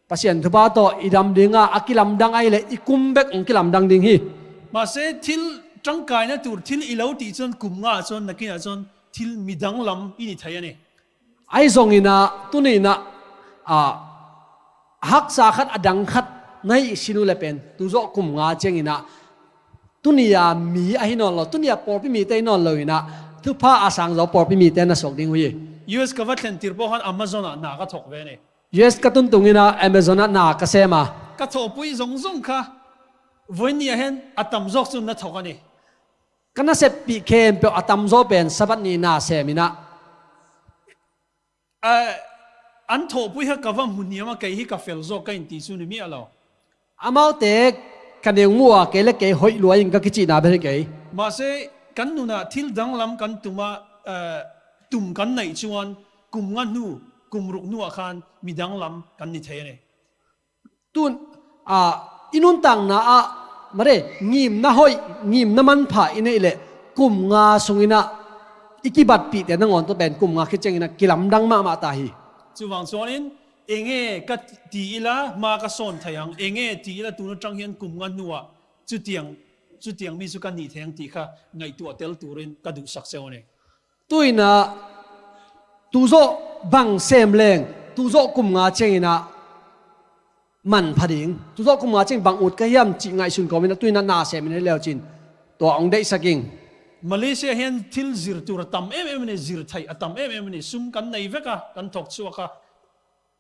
Pasian thupha tawh i dam dinga a kilamdang ahi leh i kum bek hong kilamdang ding hi. Mahse, thil ṭangkaina tur thil i lo tih chuan kum nga chuan nakinah chuan thil midang lam i ni thei a ni. Ahi zonginah tuninah, ah, haksa khat a dang khat na hih sin uh le pen tu zawh kum nga cianginah tunia mi ahi nawn lo, tunia pawlpi mite ahi nawn loinah thupha a sang zo pawlpi mite na suak ding uh hi. U S ka va thlen tir pawh khan Amazon-ah na ka thawk ve a ni. U S ka tun tunginah Amazon-ah na ka sem a. Ka thawhpui zawng zawng kha vawinia hian a tam zawk chu na thawk a ni. Ka naseppih khempeuh a tam zawk pen Sabbath ni na seminah. A, an thawhpui kha ka va hmu hniam a, kei hi ka fel zawk ka inti chu ni miah lo. Amaute ka neu mu a, kei le kei hoih luai in ka kicihna ber hi kei. Mahse, kan nunah thil danglam kan tuma, eh, tum kan neih chuan kum nga hnu, kum ruk hnuah khan midang lam kan ni thei a ni. Tun, ah, i nuntakna ah mare ngimna hoih, ngimna manpha i neih leh kum nga sunginah i kibatpihte nangawn tawh pen kum nga khit cianginah kilamdang mahmah ta hi. Chuvang chuanin, enge ka ti ila hma ka sawn thei ang, enge ti ila tun aṭang hian kum nga hnuah chutiang, chutiang mi chu ka nih thei ang tih kha ngaihtuah tel turin ka duhsak cheu a ni. Tuinah tu zawh bang sem leng tu zawh kum nga cianginah manpha ding, tu zawh kum nga ciang bang ut ka hiam cih ngaihsun kawminah tuinah na semin hei leucin tua hong deihsak ing. Malaysia hian thil zir tur a tam em em a ni, zir theih a tam em em a ni, sum kan nei vek a, kan thawk chhuak a.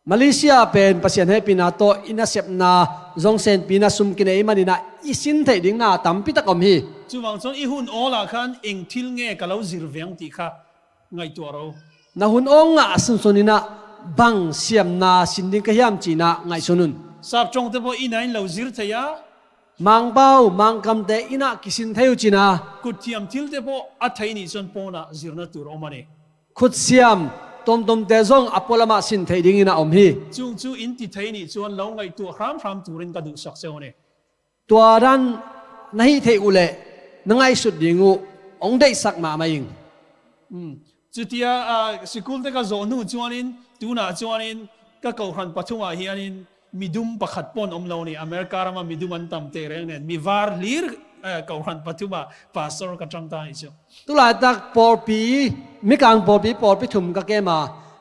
Malaysia pen Pasian hehpihna tawh i nasepna zawng senpina sum kinei i maninah i sin theih ding na tampi tak om hi. Chuvang chuan i hun awlah khan eng thil nge ka lo zir ve ang tih kha ngaihtuah ro. Na hun aw ngah sunsuninah bang siamna sin ding ka hiam cinah ngaihsun un. Sap ṭawngte pawh inah in lo zir thei a. Mangpau, mangkamte inah kisin thei uh cina. Kutthiam thilte pawh a thei nih chuan pawnah zirna tur a awm a ni. Khutsiam tuamtuamte zawng a pualamah sin theih dingin a awm hi. Chung chu in ti thei nih chuan lo ngaihtuah hram hram turin ka duhsak cheu a ni. Tua dan na hih theih uh leh na ngaihsut ding uh hong deihsak mahmah ing. Um, chutia, ah, sikul te ka zawh hnu chuanin, tunah chuanin ka kohhran pathum ah hianin midum pakhat pawn om lo ni. America ramah midum an tam teh reng nen, mi var hlir, eh, kohhran pathum ah pastor ka ṭang ta hi chu. Tulaitak pawlpi, Mikang pawlpi, pawlpi thum ka kem a,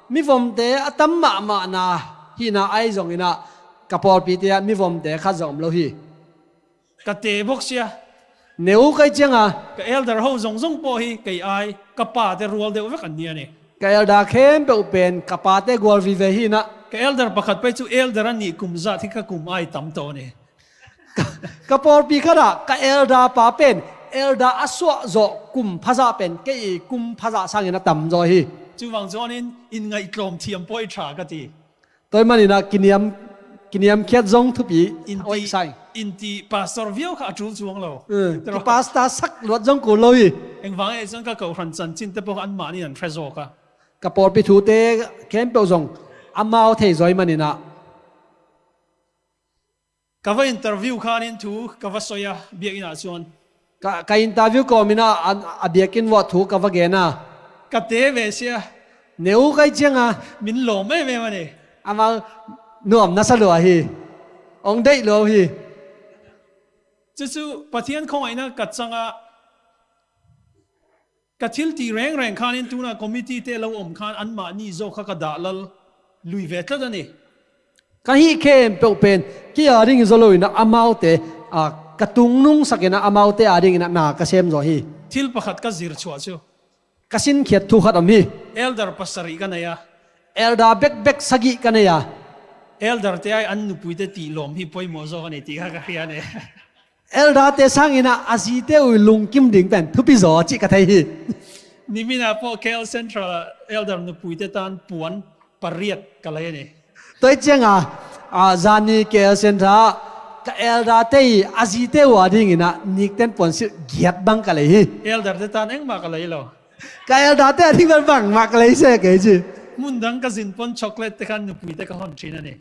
mivomte a tam mahmahna hihna ahi zongin ah ka pawlpite ah mivomte khat zong om lo hi. Ka te bawk sia. Neu kai cianga. Ka elder ho zongzong pawh hi kei ai, ka pate rual deuh vek an ni a ni. Ka elder khempeuh pen ka pate gual vive hi inah. Ka elder pakhat pai chu elder a nih kum zat hi ka kum ai tam tawh a ni. Ka, ka pawlpi khatah ka elder pa pen elder a suah zawh kum phazah pen kei kum phazah sangin a tam zaw hi. Chuvang chuanin in ngaihtlawm thiam pawh i ṭha ka ti. Tua ahih maninah kiniam, kiniamkhiat zong thupi in hoih ti, sai. In ti pastor viau kha a ṭul chuang lo. Tua ki pastor sak luat zong kul lo hi. Engvang e chuan ka kohhran chanchin te pawh kha anmahni an hre zawk a. Ka pawlpi thute khempeuh zong amau thei zaw ahih maninah. Ka va interview khanin thu ka va sawi a, biak inah chuan. Ka, ka interview kawmin a, a, a biakinn uah thu ka va gen a. Ka te ve sia. Neu kai cianga. Min lawm em em a ni. Amau nuam nasa lua hi. Hong deih lua hi. Chu chu Pathian khawngaihna ka chang a. Ka thil tih reng reng khanin tuna committee te lo awm khan anmahni zawk kha ka dah lal lui ve tlat a ni. Ka hih khempeuh pen kei a dingin zaw loinah amaute, a, ka tungnung sakinah amaute a dinginah na ka sem zaw hi. Thil pakhat ka zir chhuah chu. Ka sinkhiat thu khat om hi. Elder pasarih ka nei a. Elder bekbek sagih ka nei a. Elder te ai an nupuite tih lawm hi pawimawh zawk a ni tih kha ka hria ni. Elder te sanginah a zite ui lungkim ding pen thupi zaw cih ka thei hi. Niminah pawh K L Central ah elder nupuite tan puan pariat ka lei a ni. Tua cianga, a, zani K L Central ah ka elder te i a zite ua dinginah nikten puan silh giat bang ka lei hi. Elder te tan engmah ka lei lo. Ka elder te a ding bel bangmah ka lei se kei ci. Mun dang ka zin pawn chocolate te khan nupuite ka hawn ṭhin a ni.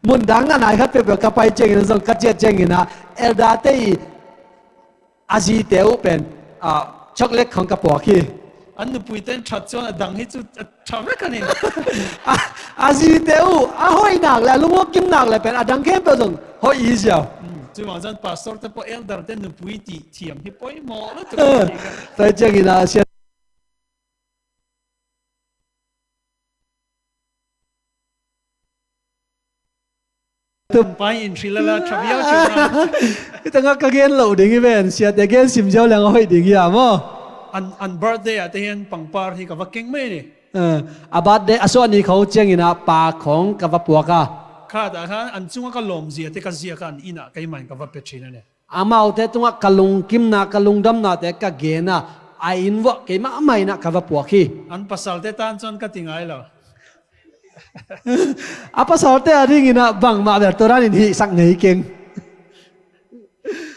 Mun dang a nai khat peuhpeuh ka pai ciangin zong ka ciah ciangin ah elder te i a zite uh pen, ah, chocolate khawng ka puak hi. An nupuite an ṭhat chuan a dang hi chu a ṭha vek a ni. A, a zite uh a hoih nak leh a lungawkkim nak leh pen a dang khempeuh zong hoih hi ziau. Chuvang chuan pastor te pawh elder te nupui tih thiam hi pawimawh lutuk. Tua ciangin a sia tumpai in hril ala ṭha viau ṭhin a. Hitanga ka gen loh ding hi ven, siate gen sim ziau leng a hoih ding hi a maw? An, an birthday ah te hian pangpar hi ka va keng mai ni. A birthday a suah ni kho ciangin a pa khawng ka va puak a. Khatah khan an chunga ka lawmzia te ka ziak a, an inah keimahin ka va pe ṭhin a ni. Amaute tungah ka lungkimna, ka lungdamnate ka gen a, a in uah keimah mah inah ka va puak hi. An pasalte tan chuan ka ti ngai lo. A pasalte a dinginah bangmah ber tua danin hihsak ngei keng.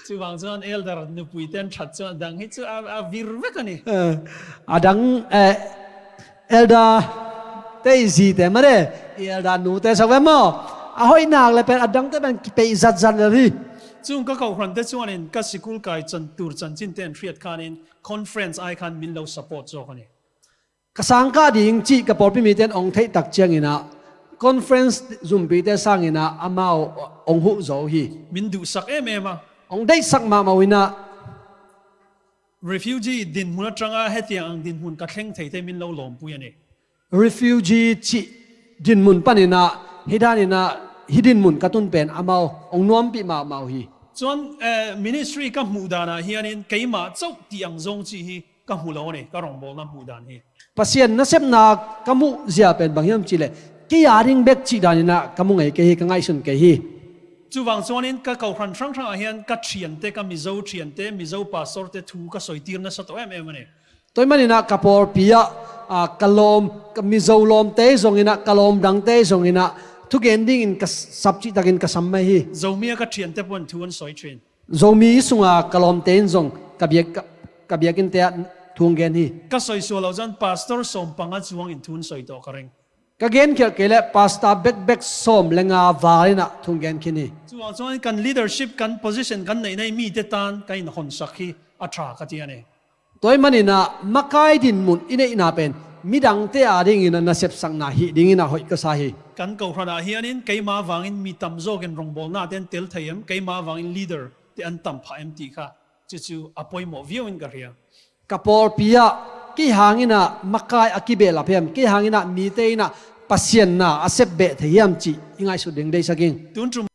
Chuvang chuan elder nupuite an ṭhat chuan a dang hi chu a, a vir vek a ni. A dang, eh, elder te i zite mare, i elder nute sak ve maw? A hoih nak le pen a dangte pen kipeih zat zat lel hi. Chung ka kohhrante chuanin ka sikul kai chan tur chanchin te an hriat khanin conference ai khan min lo support zawk a ni. Ka sang kah ding cih ka pawlpi mite an hong theih tak cianginah conference zumpite sanginah amau hong huh zo hi. Min duhsak em em a. Hong deihsak mahmah uh inah. Refugee dinhmun aṭanga hetiang ang dinhmun ka thleng thei te min lo lawmpui a ni. Refugee cih dinhmun paninah, hih daninah, hih dinhmun ka tun pen amau hong nuampih mahmah uh hi. Chuan, eh, ministry ka hmuh danah hianin keimah chauh tih ang zawng cih hi ka hmu lo a ni, ka rawngbawlna hmuh dan hi. Pasian nasepna ka muh zia pen bang hiam cihleh, kei a ding bek cih daninah ka mu ngei kei hi, ka ngaihsun kei hi. Chuvang chuanin ka kohhran hrang hrangah hian ka ṭhiante, ka Mizo ṭhiante, Mizo pastor te thu ka sawitir nasa tawh em em a ni. Tua ahih maninah ka pawlpi ah, a, ka lawm, ka Mizo lawmte hi zonginah, ka lawm dangte hi zonginah, thugen dingin ka sap cih takin ka sam mai hi. Zomia ka ṭhiante pawhin thu an sawi ṭhin. Zomi sunga ka lawmte in zong ka biak, ka, ka biakinte ah thu an gen hi. Ka sawi sual loh chuan pastor sawm panga chuangin thu an sawi tawh ka ring. Ka genkhialh kei leh pastor bekbek sawm le nga val inah thu an gen khin hi. Chuvang chuan kan leadership, kan position, kan neihna i mite tan kan inhawnsak hi a ṭha ka ti a ni. Tua ahih maninah makai dinhmun i neihna pen midangte adingin a nasepsakna hih dingin a hoih ka sa hi. Kan kohhran ah hianin keima vangin mi tamzawkin rongbawlnate an tel thei em, keima vangin leader te an tam phah em tih kha, cucu a poimawh viau in ka hria. Ka pawlpi ah kei hangin ah makai a kibehlap hiam, kei hangin ah mite in ah Pasian na a sepbeh thei hiam cih i ngaihsut ding deihsak ing. Tun tum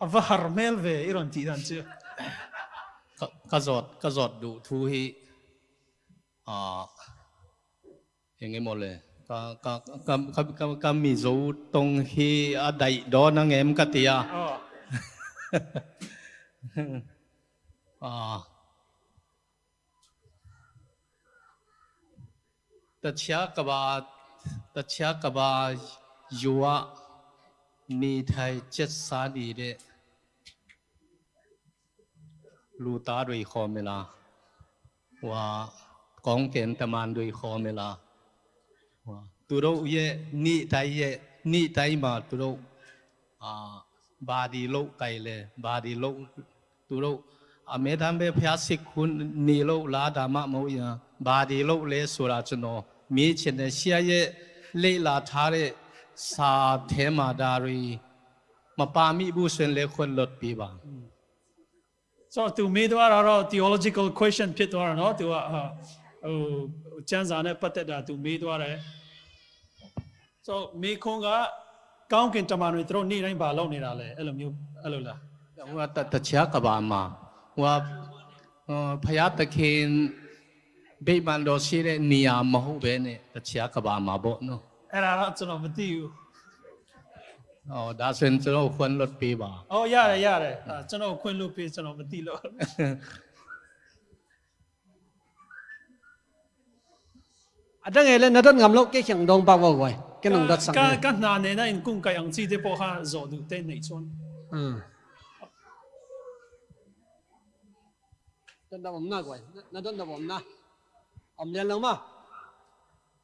A va har mel ve i ron cih dan ci. Ka, ka zawt, ka zawt duh thu hi, ah, eng emaw le. Ka, ka, ka, ka, ka, ka Mizo tong hi a daih dawn a ngem ka ti a. Oh. Ah. Tachia kaba, tachia kaba yua ni thai chet sa ni de. Luta dui khomela. Wa kong ken taman dui khomela. Wa tu do ye ni tai ye ni tai ma tu do. Ah, badi lo kai le, badi lo tu lo. A me tham be phia sik hun ni lo la da ma mo ya. Badi lo le sura chuno. Mi chen ne sia ye le la tha le sa the ma da ri. Ma pa mi bu suen le khon lot pi ba. So, tu mi tuara ro theological question phit tuara no, tu a, uh, uh, chanza ne patet da tu mi tuara. So, mi khong ga kaung kin taman wi tro ni nai ba lo ni ra le, elo mi, elo la. Wa ta, tachia kaba ma. Wa, uh, phaya ta kin Bei man do si le nia ma hu be ne, tachia kaba ma bo no. Era ra chuno mati u. Oh, da sen chuno khon lot pi ba. Oh, ya re, ya re. Ah, chuno khon lot pi, chuno mati lo. Adang ele na dot ngam lo ke khiang dong bak bo guai. Ke nong dot sang. Ka, ka na ne na in kung kai ang chi te po ha zo du te nei chuan. Hmm. Don da bom na guai. Na, na don da bom na. Om lian lo ma.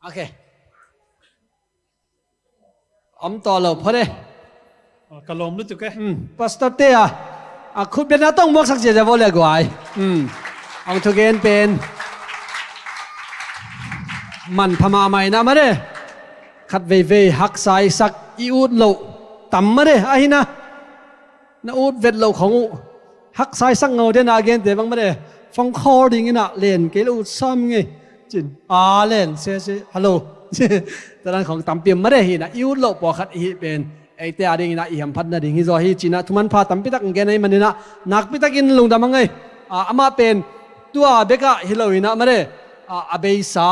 Okay. Om to lo pho de. Ka lom lutuk e. Pastor te a. A khut bian na tong muak sak zia zia vo le guai. Ang thugen pen. Man pha mahmah ina ma de. Khat veivei haksa i sak i ut lo. Tam ma de. Ahina. Na ut vet lo khong uh. Haksa i sak ngo den a gen te bang ma de. Phone call ding ina len kei lo ut sam ngei. Cin. A len se se. Hello. Tadan khong tampi ma de hi na. I ut lo pua khat i hi pen. Eite a ding ina i hamphat na ding hi zaw hi cina thuman pha tampi tak gen ei manina. Nakpi takin lungdam a ngei. A, ama pen. Tua beka hi lo ina ma de. A, a beisa.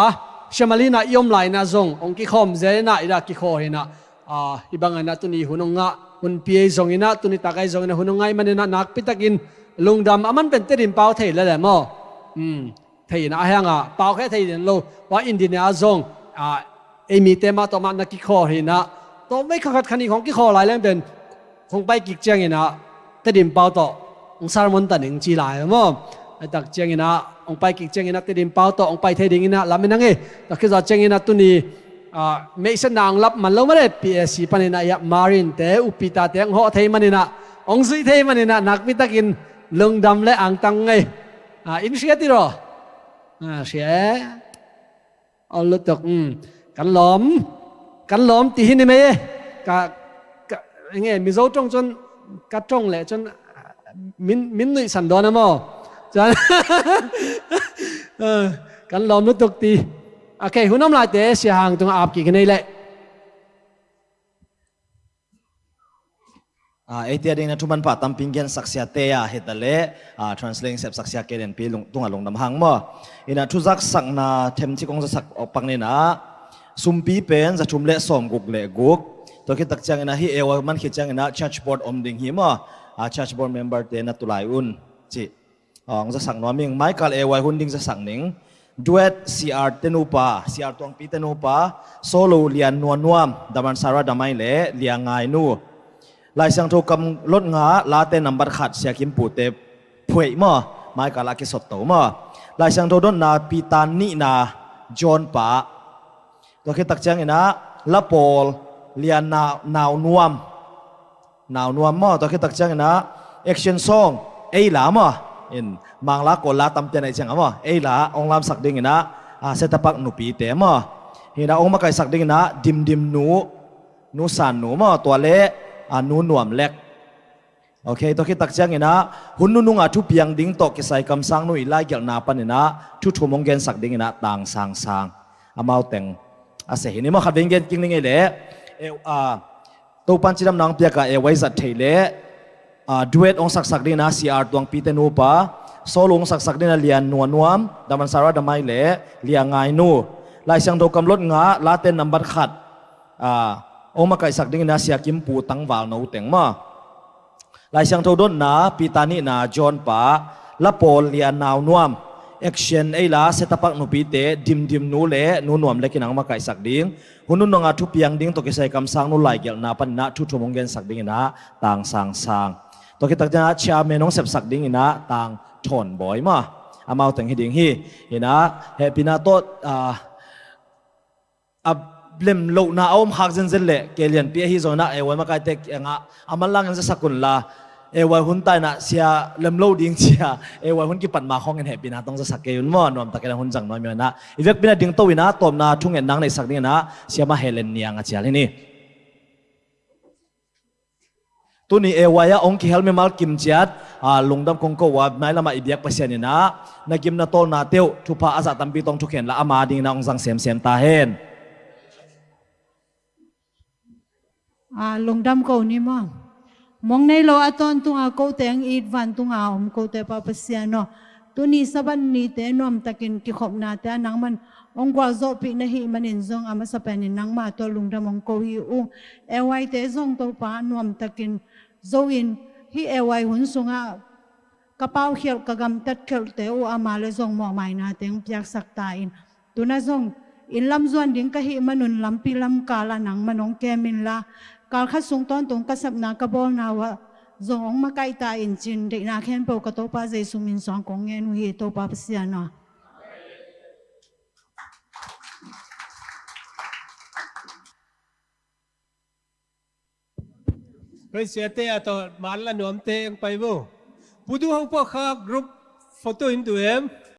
Siamali na i om lai na zong. Ong kikhom ze na i da kikho hi na. A, hi bang a na tuni hun ong ngah, hun pi ei zong ina, tuni tak ei zong ina, hun ong ngah i man ina, nakpi takin lungdam a man pen Tedim pau thei le le maw. Thei ina a hiang a, pau khe thei den lo, wa India a zong, a, ei mi te mah tawh mah na kikhaw hi na, tawh mei kha khat khan i khong kikhaw lai leng pen, khong pai kik ciang ina, Tedim pau tawh, ong sermon ta ning ci lai maw. Ai tak ciang ina, ong pai kik ciang ina, Tedim pau tawh, ong pai thei ding ina, lam ina nge, tak kizawh ciang ina, tuni, A, meihsetna ang lap man lo mah le, P A C panin a iah Marin te, Upita te ang hawh thei manin a, ong zui thei manin a, nakpi takin lungdam le angtang ngei. A, in hria ti raw. A, hria e. Ol lutuk, um. Kan lawm. Kan lawm ti hi ni mei e. Ka, ka, enge, Mizo ṭong chuan ka ṭong leh chuan min, min nuihsan dawn a maw? Chuan, kan lawm lutuk ti. Ok, hun awm laite Sia Hang tungah ap kik hi nei leh. A, eite a dingin a thuman pha tampi gen saksia te a hita leh, a, translation sep saksia ke den pi lung, tungah lungdam hang maw. Ina thu zaksakna themci kong zasak awk pak nina. Sumpi pen za thum leh sawm guk leh guk. Tua khit tak ciangina hi ewa man khit ciangina church board om ding hi maw. A, church board member te na tulai un. Ci. Ong zasak nuam ing, Michael A Y hun ding zasak ning. Duet C R te nupa, C R Tuangpi te nupa, solo Lian Nuan Nuam, Damansara Damai le Lia Ngai Nu. Lai Siangtho kam lot nga, late nambat khat Sia Kim Pu te phueih maw, Michael a kisot to maw. Lai Siangtho dotna Peter nihna John pa. Tua khit tak ciangina, la pawl, Lian Nau, Nau Nuam. Nau Nuam maw, tua khit tak ciangina, action song, ei la maw. In, Mangla Kawl la tampian ei cianga maw. Ei la, ong lamsak dingina, a, Setapak nupite maw. Hina, ong makaisak dingina, Dim Dim Nu, Nu San Nu maw, tua le, a, Nu Nuam Lek. Ok, tua khit tak ciangina, hun nununga thupiang ding tawh kisai kamsang nu i laigelhna panina, thu thum ong gensak dingina, Tang Sang Sang. Amau teng a se hi ni maw khat veng gen kik ni ngei leh. E, a, Topan cidamna ong piaka e wai zat thei leh. Ah, duet hong saksak dingin ah C R Tuangpi te nupa, solo hong saksak dingin ah Lian Nua Nuam, Damansara Damai le Lia Ngai Nu. Lai Siangtho kamlot nga, Late nambat khat, ah, hong makaihsak dingin ah Sia Kim Pu Tangval No teng maw. Lai Siangtho dotna, Peter nihna, John pa, la pawl, Lia Nau Nuam, action ei la, Setapak nupite, Dimdim nu le Nu Nuam le kinang makaihsak ding. Hun nunung a thupiang ding tawh kisai kamsang nu laigelhna panin ah thu thum hong gensak dingin ah Tang Sang Sang. Tua khit tak ciangin ah chairman hong sepsak dingin ah Tang Thawn Bawi maw. Amau teng hi ding hi. Inah hehpihna tawh, ah, a lemlohna a om khak zenzen leh kei lianpi ahi zongin ah A Y makaite kiangah a manlangin zasak unla, A Y hun ta inah sia lemlo ding cia, A Y hun kipat ma khawngin hehpihna tawh hong zasak kei un maw. Nuamtakin a hun zang nuam inah i vekpi in ah dingto inah tawpna thungetna hong neihsak dingin ah Siama Helen Niang a cial hi ni. Tuni A Y ah hong kihel mimal kim ciat, ah, lungdam kong ko uh a, mailam ah i biak Pasian inah na gimna tawlna teuh thupha a zah tampi tawh thukhen la ama dingin ah hong zang semsem ta hen. Ah, lungdam ko ni maw. Mong nei lo a tawntung a kote hong it vantung a om kote Pa Pasian aw, tuni Sabbath nite nuamtakin kikhopnate ah nangman hong gualzawhpih na hih manin zong a masa penin nangma tawh lungdam hong ko hi uh. A Y te zong Topa nuamtakin zo in, hih A Y hun sungah ka paukhialh ka gamtat khialhte uh ama le zong mawhmaina teng piaksak ta in. Tuna zong inn lam zuan ding ka hih manun lampi lam kal ah nangman hong kem inla, kal khat sung tawntung ka sapna ka bawlna uh ah zong hong makaih ta in cin, deihna khempeuh ka Topa Jesu min suang kong ngen uh hi Topa Pasian aw. Praise Sia te a tawh man la nuamte ang pai vo. Pu Du Hau Pua Kha group photo in du em.